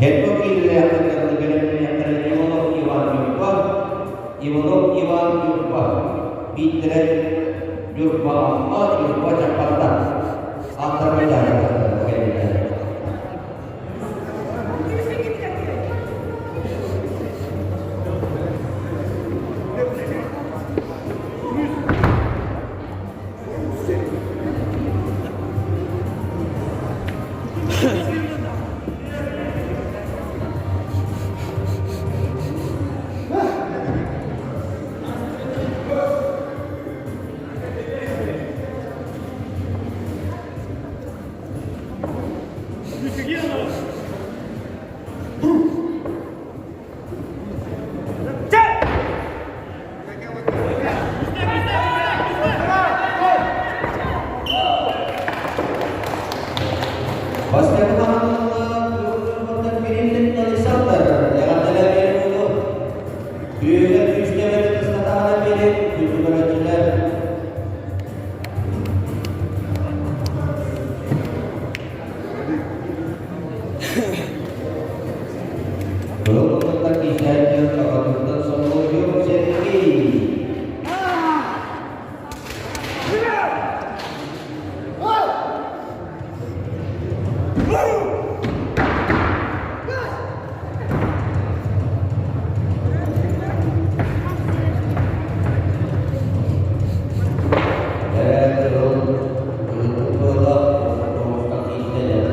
Хетто киилэлээхтэргэ бэлэмнэниэхтэрэ Иванов Иван Ньурба, Иванов Иван Ньурба, Бииттэрэ Ньурба Амма, Ньурба Чаппанда. Ааттарга дьаарбайдахтар кэллилэр. Бастакы хаһаанылла Кириллин Александр эҕэрдэлэр буолуо. Күөлэ күүстээх ыстатаана биэрин күндү Кылыл киһиэхэ аҕатыттан сололуйуом Сергей. Ээ, кыһыл кыһыл тоҕустан киистэлэр.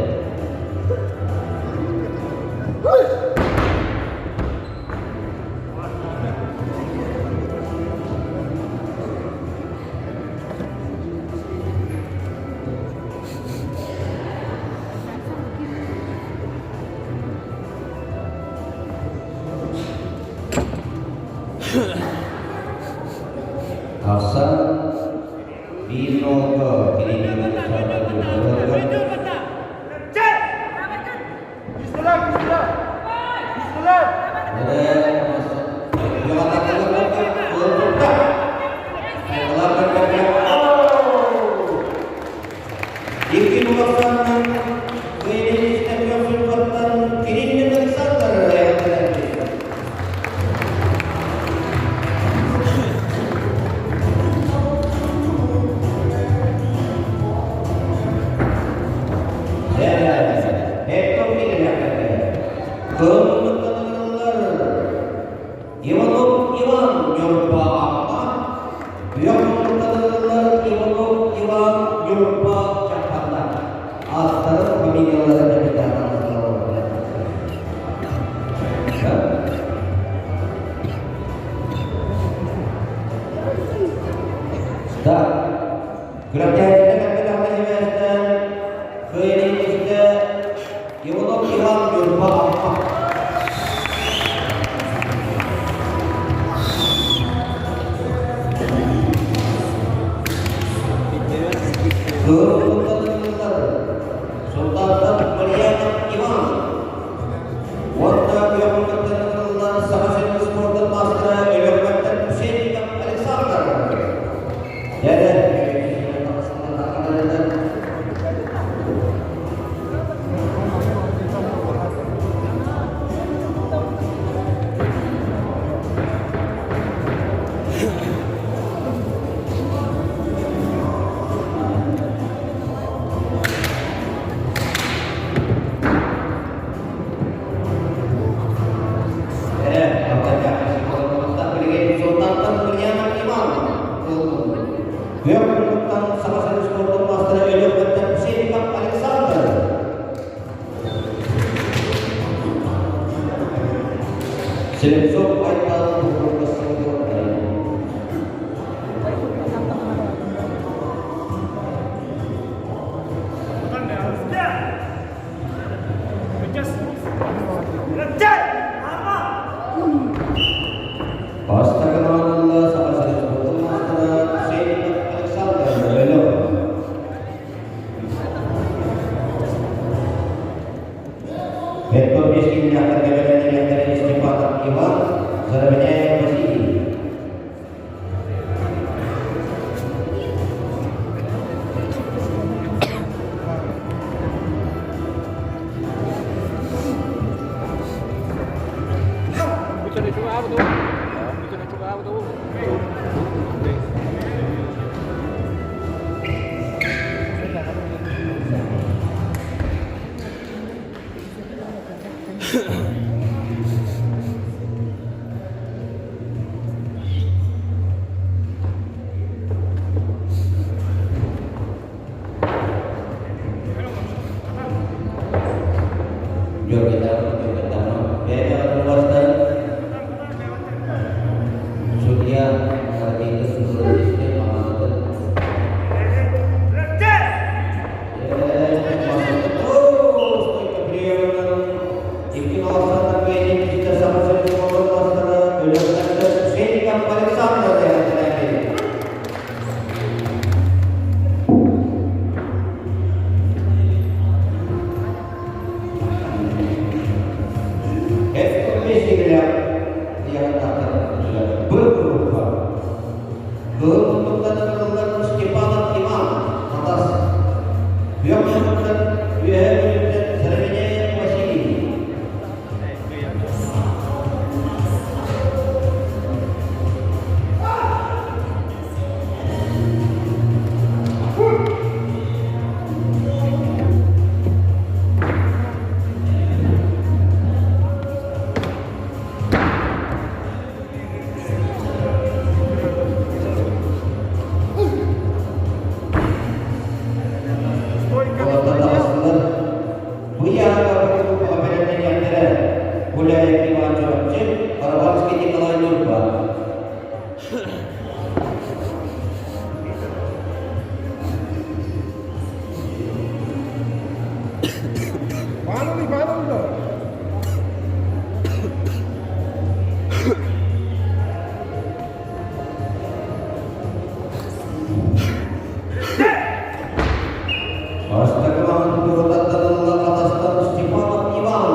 Тахсан биир нолго Кириллин Александр Кириллин Александр Иванов Иван Ньурба Амма, Бүөх Иванов Иван Ньурба Чаппанда. Ааттарын, фамилияларын капитанын. Да. Күрэхтэһиитэ капитанна сибээстээн кыайыылаахтар Иванов Иван Ньурба Амма. Кыһыл Султантан Марьянов Иван уонна Күөхүммэттэн ыҥырыллан Саха сирин спордун маастара Өлөхмөттөн Кусенников Александр. Дьэ, киилэлээхтэргэ бэлэмнэниэхтэрэ Степанов Иван, Заровняев Василий. Судья арбитр Степанов Иван, Хатас. Үөһээ Бүлүүттэн Саровиняев Василий. Гуляев Иван Чурапчы, Барабанский Николай Нюрба. Бастакы туруттан Хатастан Степанов Иван.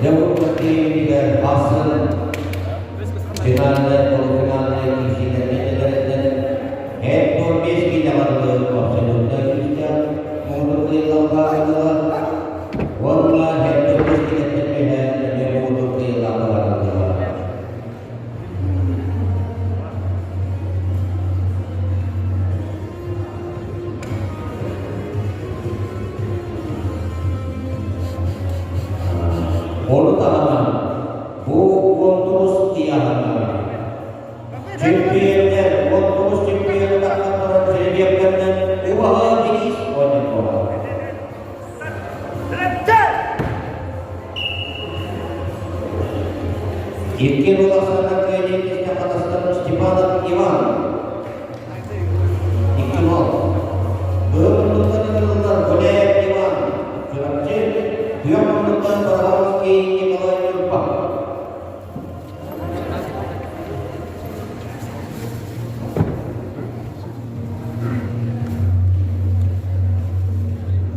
Дьэ бу кииригэр ахсын финальнай, полуфинальнай киирсиилэргэ Эт 15 киилэҕэ абсолютнай күүстээх муҥутуур кыайыылаахха ылла уонна 75 киилэттэн үөһэ эмиэ муҥутуур кыайыылаахха барыллыа. Ону таһынан бу 19 ыйааһыннара Чемпионнар, 19 чемпион тахсан жеребьевканан убаһа Денис оонньотуоҕа. Икки улаханна кыайыы Хатастан Степанов Иван. 2-0. Быһыл муннуктан ытыллар Гуляев Иван. Чурапчы, Күөх муннуктан Барабановский Николай Нюрба.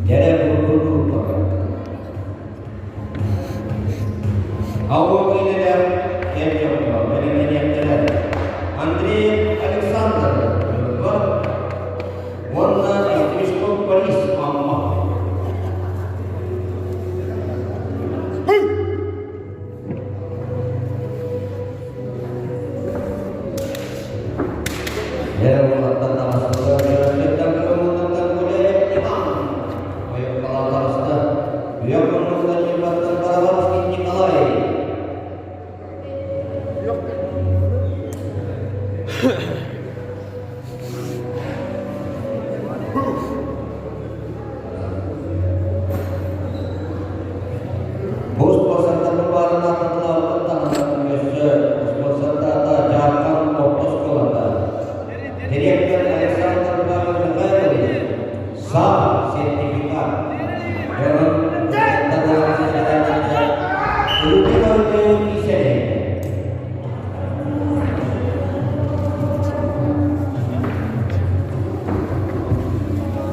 Дьэрэ бурдук Ауыл киилэлэр эр дьоҥҥо бэлэмнэниэхтэрэ. Андрей Александр Ньурба уонна Стрижков Борис Амма. Дьэ уолаттар таҕыстылар, Дьөрөктөртөн кырыммыттан Гуляев Иван ойуоккалаан таҕыста. Үйэ муннуктан Ньурбаттан Барабанский Николай. Бу спонсордар баарына тыллаабытын таһынан өссө спонсордаата Дьаархан орто оскуолата. Дириэктэр Александр Павел Михайлович сам сертификат. Дьонун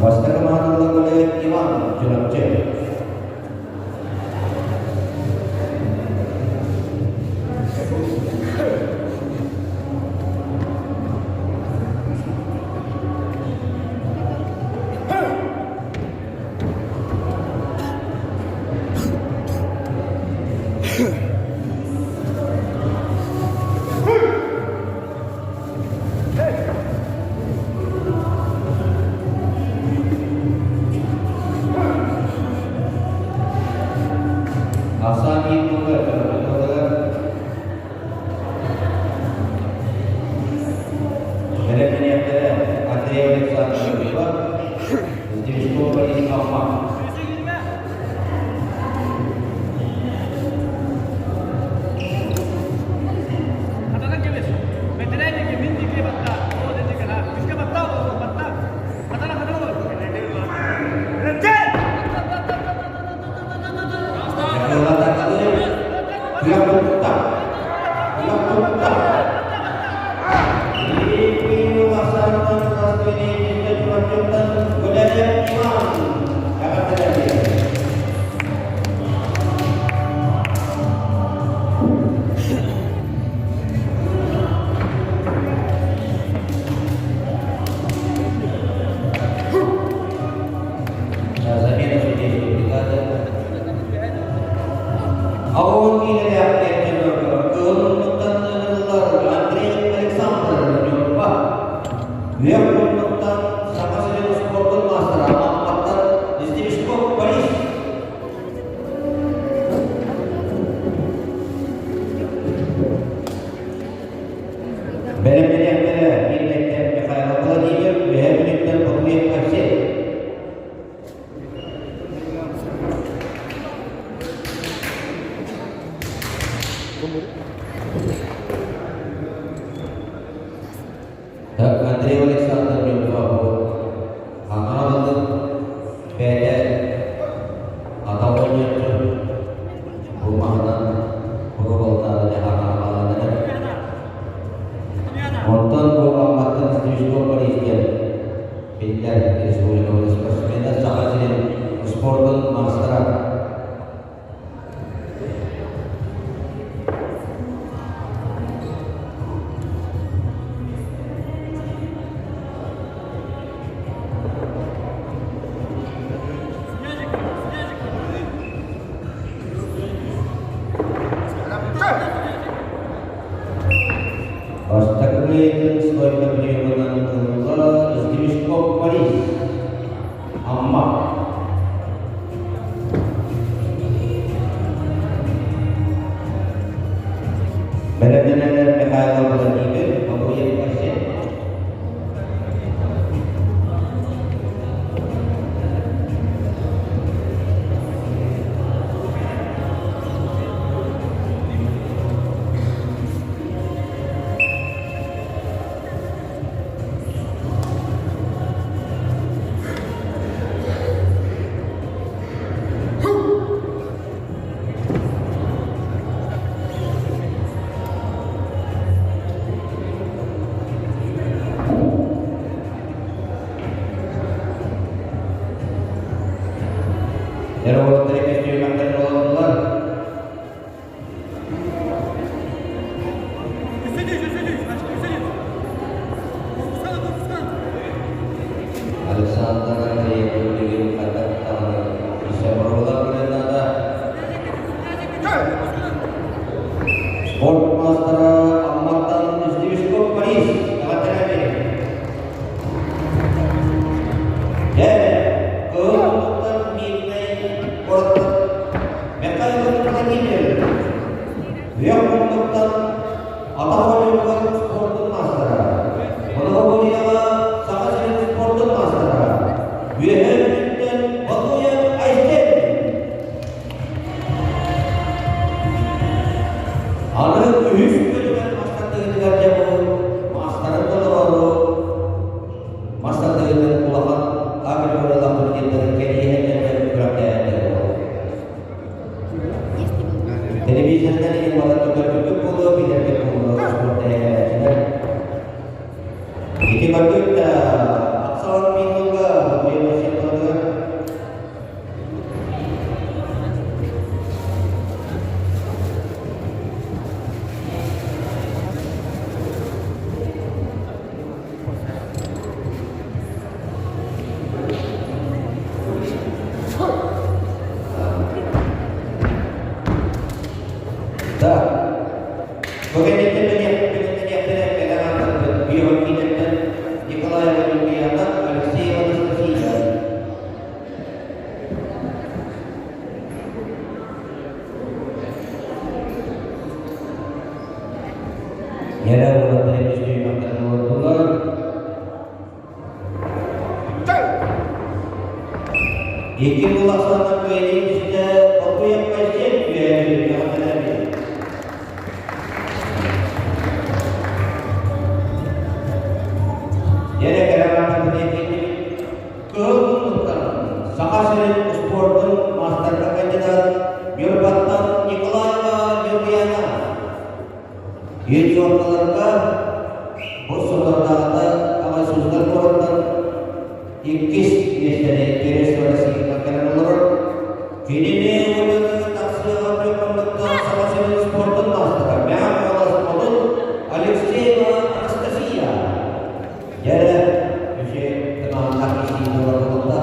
Бастакы маһаныллар Иван Чурапчы. Ахсаан тылга Бэлэмнэниэхтэрэ Андрей Александрович Сдвижков Борис Амма. Хатанан кэбис. Бэтэрээ диэки, мин диэки батта. Ол диэки, күүскэ батта, ол батта. Хатана, хатана олор. Замена судейской бригады. Аон Андрей Александр Ньурба. Үөх муннуктан Саха сирин спордун маастара Амматтан Издевичков Борис. Бэлэмнэниэхтэрэ Миирнэйтэн Михайлов Владимир, Үөһээ Бүлүүттэн Ботуев Арсен. Так, Андрей Александр Ньурбабу аҥаалатын бэйэтэ атах оонньооччу бу маһынан курубалтаары аҥааланар. Онтон бу Амматтан Стрижков Борис диэн биллэр республикабыт спортсмена Саха сирин спордун маастара. Бастакы кыайыытын стойка приемынан ылла Сдвижков Борис. Амма. Бэлэмнэнэллэр Михайлов Владимир, Бабуев Арсен. Эр уолаттары көстүүмэхтэрин олордулар. Александр Андреев билигин хайдах даҕаны өссө боруобалаан көрүөн наада. Спорт маастара Амматтан Сдвижков Борис эҕэрдэлэри. Дьэ, кыһыл муннуктан Мирнэй куораттан Михаил Владимир Үөх муннуктан атах оонньуутугар спордун маастара, Многоборьеҕа Саха сирин спордун маастара, Үөһээ Бүлүүттэн Батуев Айсен. Аны үһүс бөлүмэр мастардыгытыгар дьэ бу маастарын толороору мастардыгытын улахан кафедра турнирдарын кэриэһэ дьэннэр күрэхтэһэллэр буолар. Телевизордан иһин баран көрбүккүт буолуо, билэргит буолуо спорт тэрийээччилэр. Ити көрдүк да, ахсаан мин тылга Батуев Икки кыл ахсаанынан кыайыы түстэ Хотуйапка сиэн үөһэ Дьэрэ кэрэ Кыһыл муннуктан Саха сирин успуордун маастарга кандидат Ньурбаттан Николаева Ньургуяна Юниоркаларга бу соторутааҕыта аҕай Суздаль куораттан иккис миэстэни Тересова Россияҕа кэлэн олорор. Кинини утары тахсыаҕа Ньурбаттан Саха сирин спордун маастара Мэҥэ Хаҥалас Хотун Алексеева Анастасия. Дьэ, үчүгэй тымааннаах киһи буолар буолла.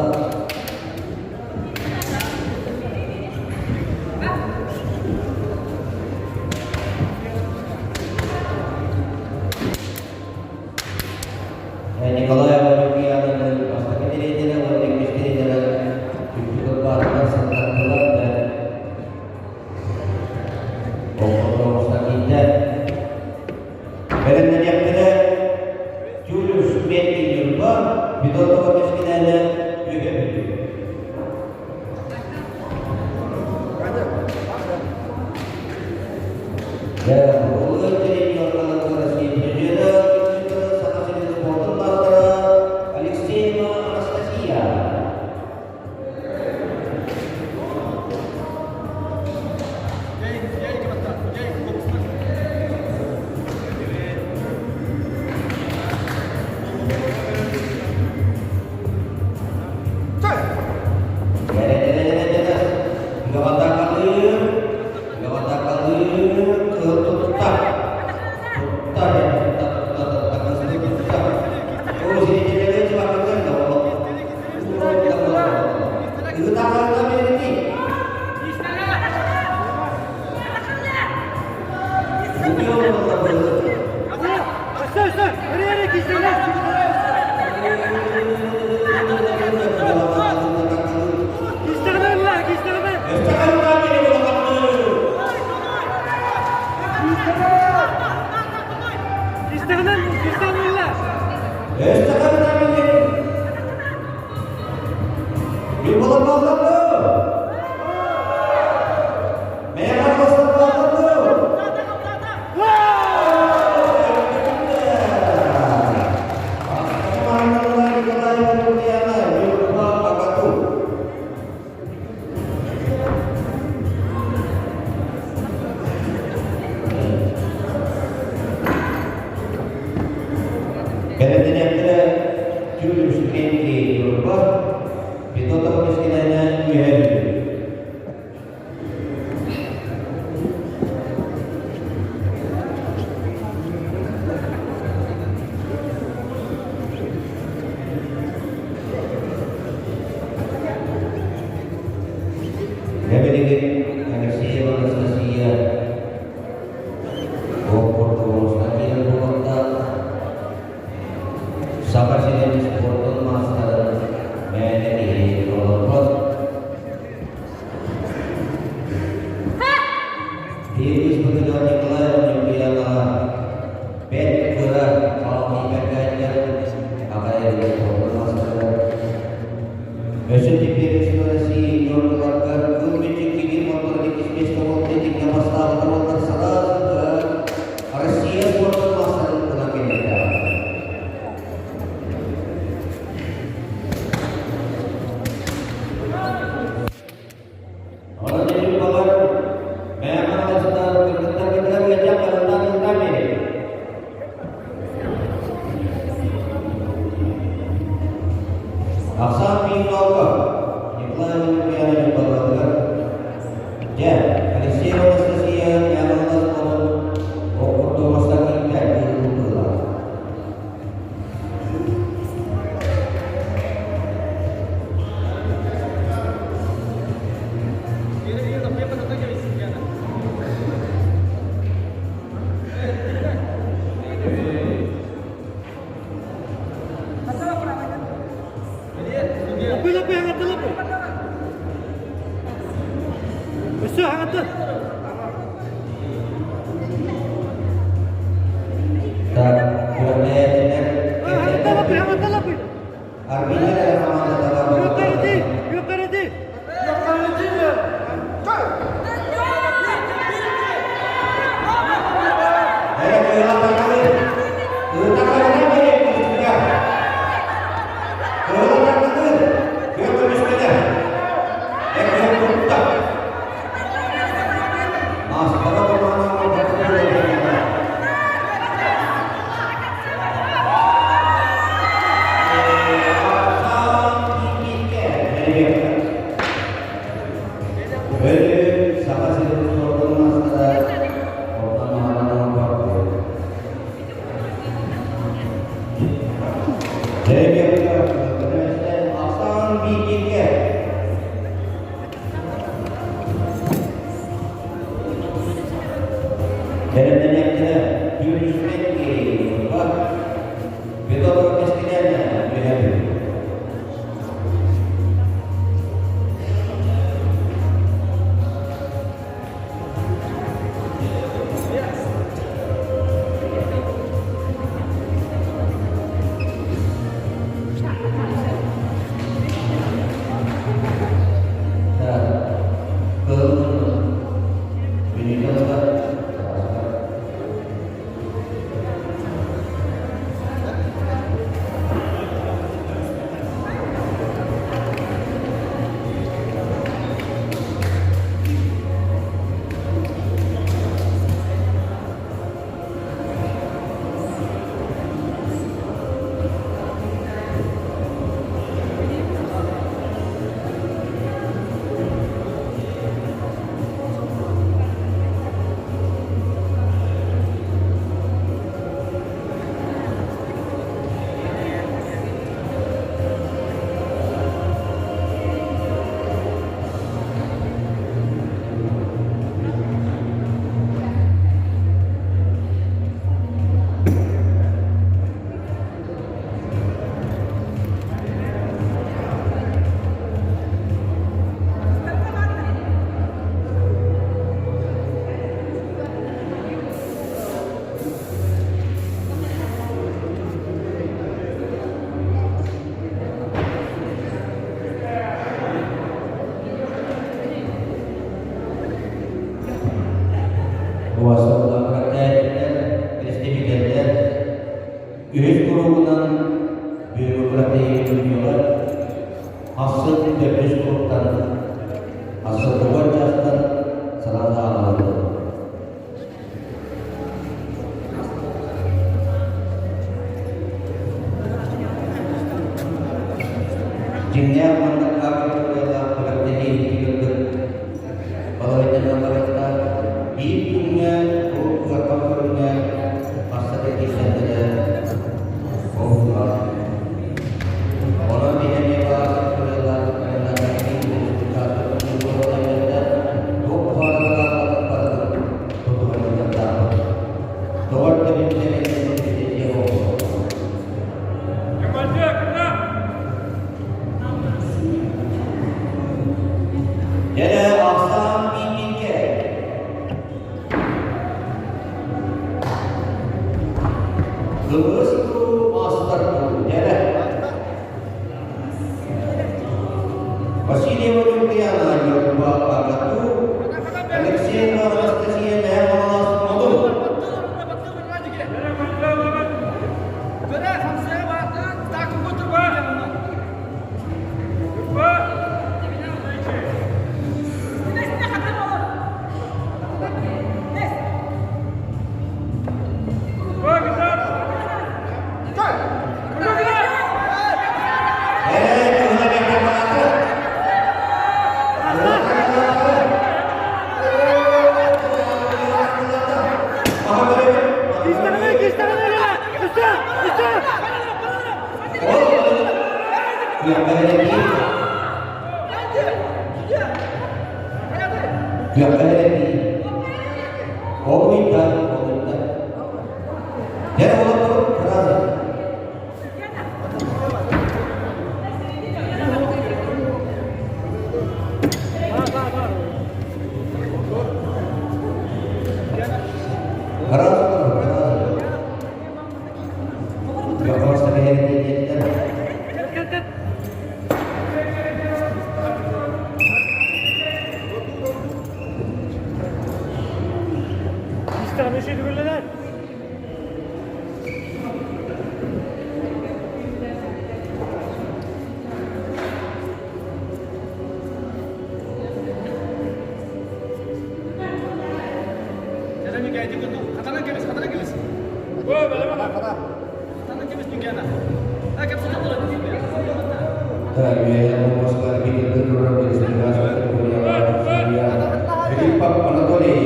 Николаева Люкьяновна бастакы тириэньэрэ уонна иккис тириэньэрэ Күндү баатылар сылтаттылар да Оҕолор киирдэ. Бэлэмнэниэхтэрэ Юлиус Дмитрий Ньурба, Федотова Кэскилээнэ Үөһэ Бүлүү. Саха сирин спордун маастара Алексеева Анастасия. Бэлэмнэниэхтэрэ Julius Кенки Ньурба, Федотова Кэскилээнэ Үөһээ Бүлүү. Дьэ билигин Алексеева Анастасия Ол курдук Константин буолуохтаах Саха сирин спордун маастарын мээнэ киһи олорбот. Биир быспытыгар Николай Ньургуянаҕа бэрт кыра хаалыы аҕай спордун маастара Өссө теперь России юниоркаларга кыл мүччү кигин моторы иккис миэстэ итиннэ бастаабыта буоллар саҕа Россия спордун маастарын ылан кэлиэхтээх. Онон дьэ баҕар мээмэ алыстар кыргыттар кытта ыалдьан барытаан ылтаан биэрэр. Ахсаан Михайлова Николай Лукьянович балаҕатыгар дьэ Алексей Анастасия Михайловна ол курдук бастакы быһыылаах. Так, күрэхтэһээччилэр Армения командата. Дьэримиэххэ. Өлүү Саха сирин суордун маастара Ордон Маһанан Дьэримиэххэ Ахсаан бииргэ. Бэлэмнэниэхтэрэ түүнүспэт Петр кэскилээн үөһэ. Үһүс куругунан бюрократия юниора ахсын төрдүс куруктан ахсыллыбат чаастан саҥа аҕаллылар. Дьиҥнээх маннык хааппылалаах күрэхтэһии иһигэр балаһыанньанан барыта биир күҥҥэ урут ыарахан көрүҥҥэ хасса да киирсэллэрэ оһула. Онон биһиги Дьэ, ахсаан бииргэ. Кыбыс дуу, маастар дуу, дьэ. Васильева Ньургуяна, Ньурба Агату, Алексеева Анастасия Мэһэ Хаҥалас Модун. Олуйда, олуйда. Дьэ, олордор сразу. Сразу, сразу. Вопрос диэттэр. Да, үөһээ Москва Питерде турар республиканскай категорияҕа судьуйа Филиппов Анатолий.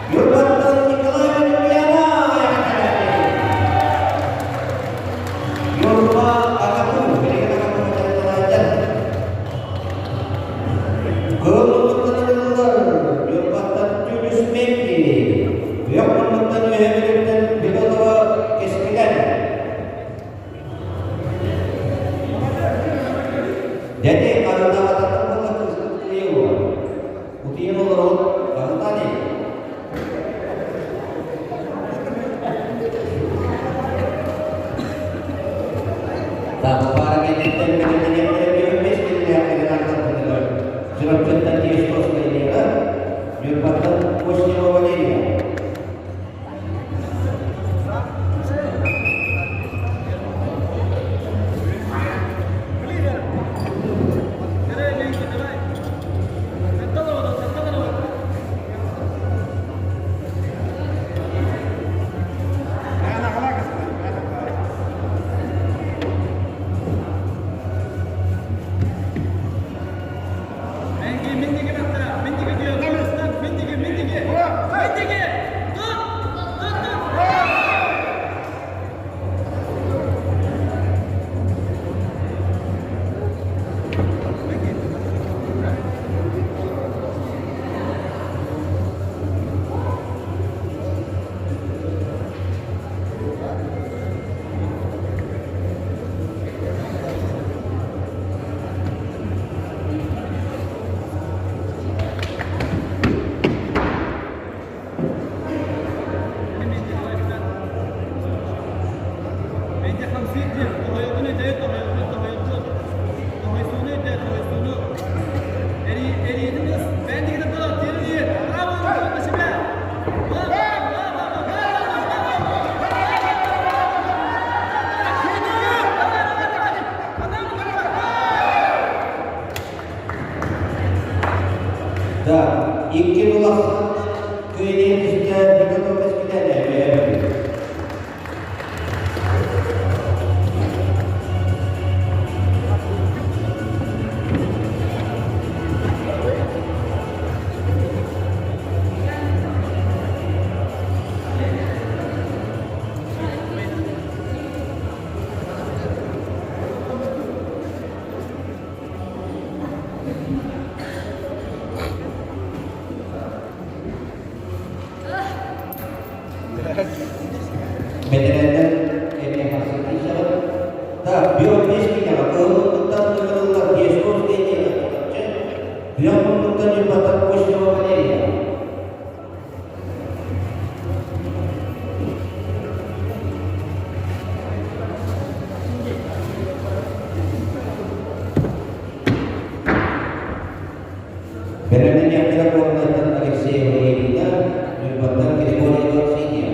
Ньурбаттан Николай Ньурба Акату билигин Акату Николайдар Кыыл муннуктан ылыллар Ньурбаттан Түлүс Мекки Үөх муннуктан Үөһэ Бүлүүттэн Бедотова Кэскилэн Дьэ харытаабатахтан буолла кыыспыт кыайыа Утуйан олорон харытаан Тааппаара кэнниттэн бэлэмнэниэхтэрэ 5 киллээх артарбытыгар Чурапчыттан Тиестовская Лера, Ньурбаттан Костева Валерия. Да, икки улахан кыайыы түстэ Бедотов кэскилэ. Бэтэрээннэр эмиэ харсыһыы Да, био-песня кылыттан ыҥырыллар Дьесковская диэн Бүөх муннуктан Ньурбаттан Костева Валерия. Бэлэмнэниэхтэрэ Горнайтан Алексеева Ирина, Ньурбаттан Григорьева Ксения.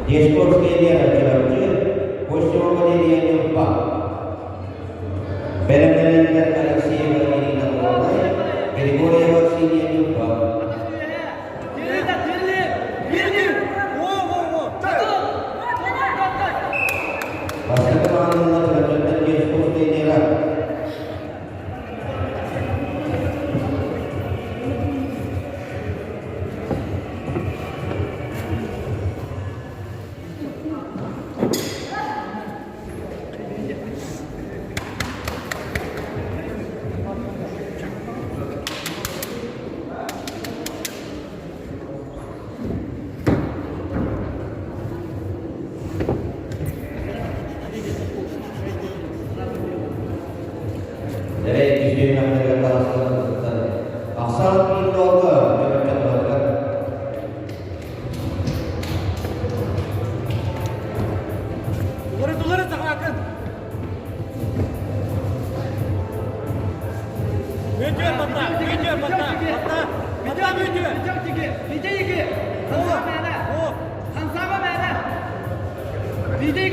Дьесковская Лера Чурапчы, Костева Валерия Ньурба. Бэлэмнэнэллэр Алексеева Ирина Горнай, Григорьева Ксения Ньурба. Бастакы маҕаһыыннар Чурапчыттан Дьесковская Лера.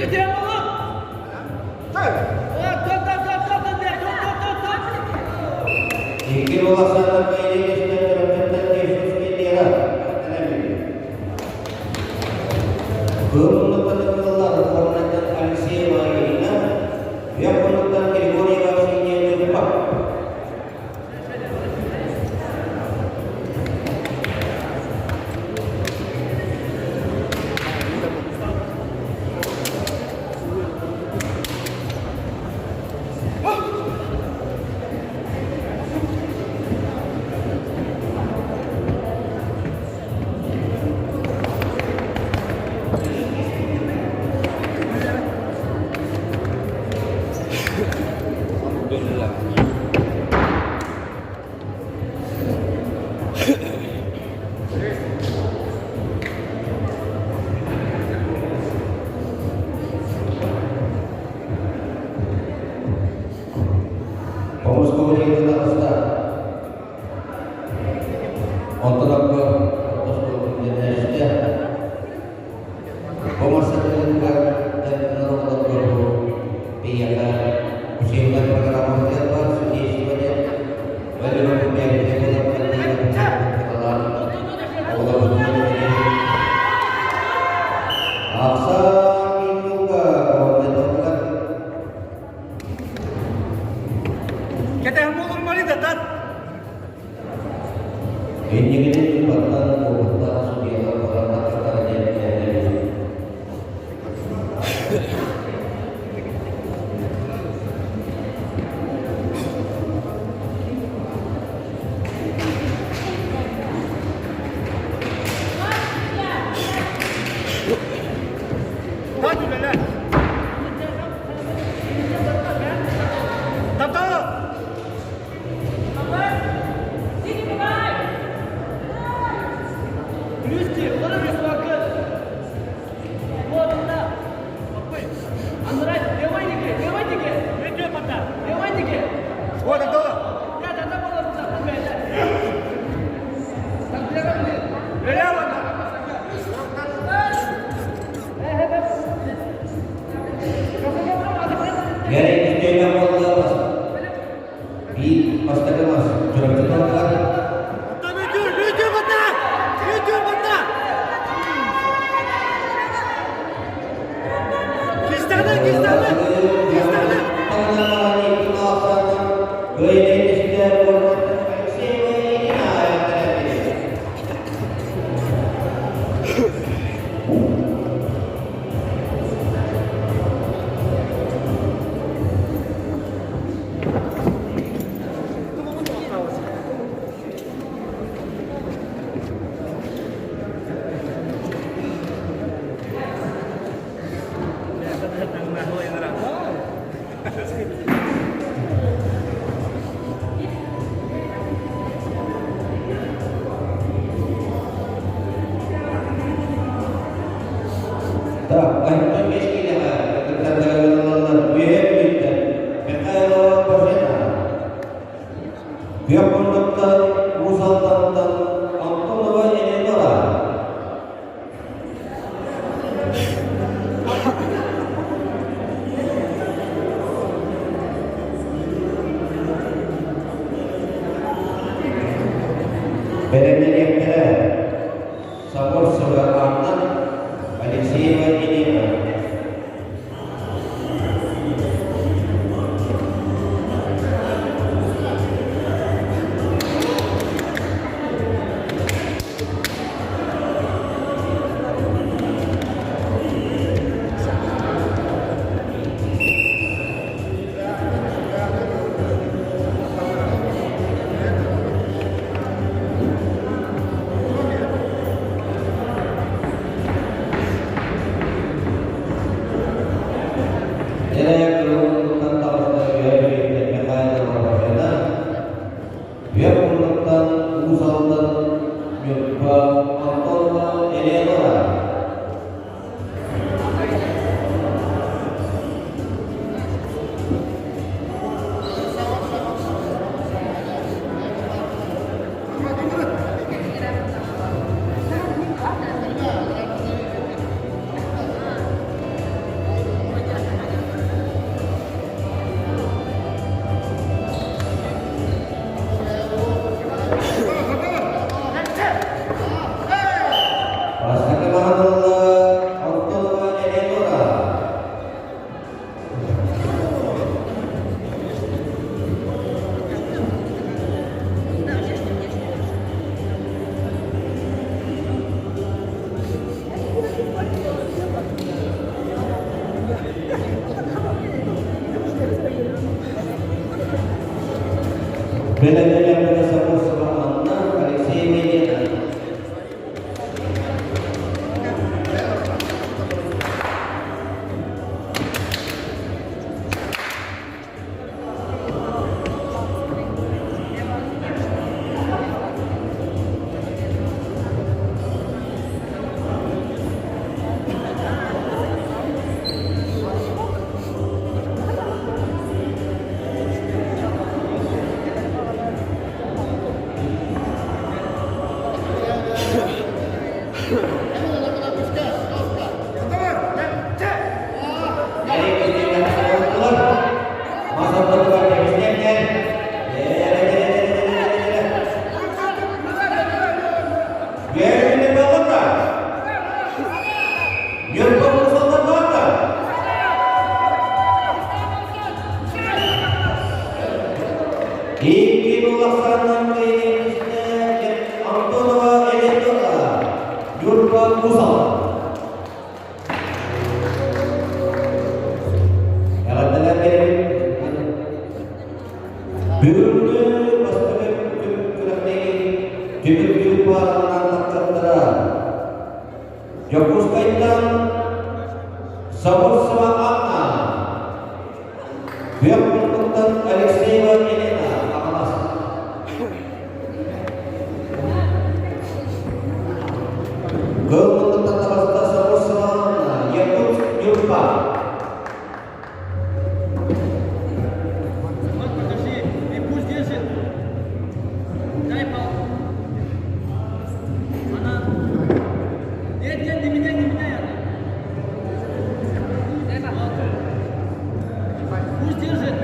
Икки уолаттар кыайыы төрөппүттэр Иисус Лера Кыһыл кыллар Алексеева Ирина, Вверхунуттан Григорьева Ксения Люба. Хомус комитетын таҕыста. Онтон акка ортоску Бу массыынатыгар биһиэхэ учебнай программабытыгар баар судейство диэн Инникитин баттан уопуттаах судьуйалар баран диэн эрэнэбит. Биир бастакы мас Чурапчы тыллар. Так, Антон Мешкинеҕэ кыттардарыгар үөһэ Бүлүүттэн Михайлова Бажена, Күөх муннуктан Уус Алдантан Антонова Елена. Бэлэмнэниэхтэрэ Соборцева Анна, Алексеева Елена. Дьэ, таҕыста үөһэ Бүлүүттэн Михайлова Бажена, Үөх муннуктан Уус Алдан Ньурба Антонова Елена. Бэлэмнэнэр Сабурсова Анна Алексеева Елена. Антонова Елена Ньурба Кусала. Эҕэрдэлээн биэрэбит. Бүгүҥҥү бастакы күрэхтэһии түмүктүүр пааранан тахсартара Дьокуускайтан Сабурсова Анна, Күөх Муннуктан Алексеева Елена Аҕалас. Кыл муннуктан таҕыста Сабурсова Анна, Якутск, Ньурба. Вот подожди, и пусть держит. Дай палку. Она. Нет, нет, не меняй, не меняй. Она. Вот. Пусть держит.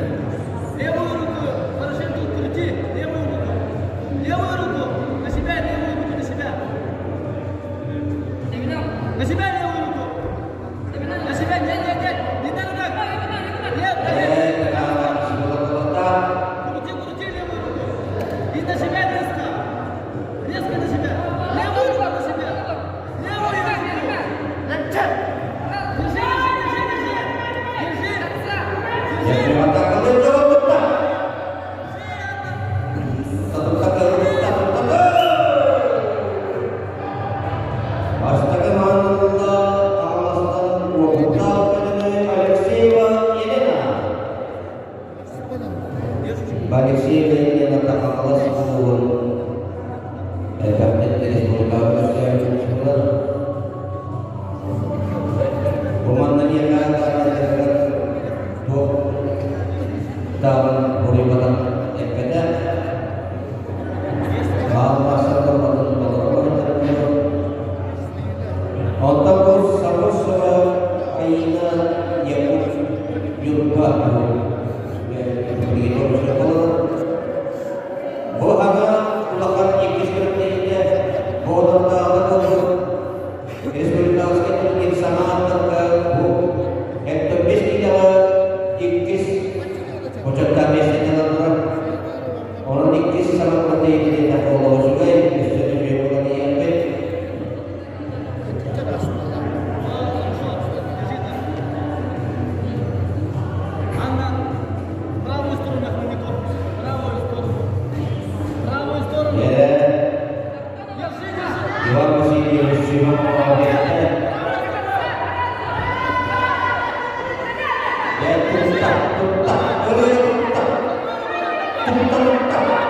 Левую руку. Хорошенько крути. Левую руку. Левую руку. На себя, левую руку на себя. На себя левую руку. На себя. Нет, нет, нет. Не надо так. Нет, нет. Крути, крути левую руку. И на себя резко. Резко на себя. Левую руку на себя. Левую руку. Держи, держи, держи, держи. Держи. Держи. Бастакы маанылла Хаҥаластан уопуттаах Алексеева Елена. Алексеева Елена Хаҥалас улууһун элбэхтик республикаҕа көстөөччү. Бу манна миэхэ туох даҕаны буруйбатах эппэтэ. Хаалмаасаттан толору. Онтон бу Сабурсова Айыына Якут Ньурба. Бу ага улахан иккис күрэхтэһиитэ Боотурдааҕы буолбут республиканскай турнир саҥа ааттарга бу 75 киилэҕэ иккис бочуоттаах миэстэни ылан турар. Онон иккис саҥа күрэхтэһиитин олоҕо үчүгэй, өссө да үчүгэй буолан иһиэхпит. Хорошо. Держи так. Анна, правую сторону отними корпус. Правую сторону. Правую сторону. Дьэ, Держи, держи. Иван Васильевич Симонов. Дьэ, тутта, тутта, ырыа тутта, тутта, тутта.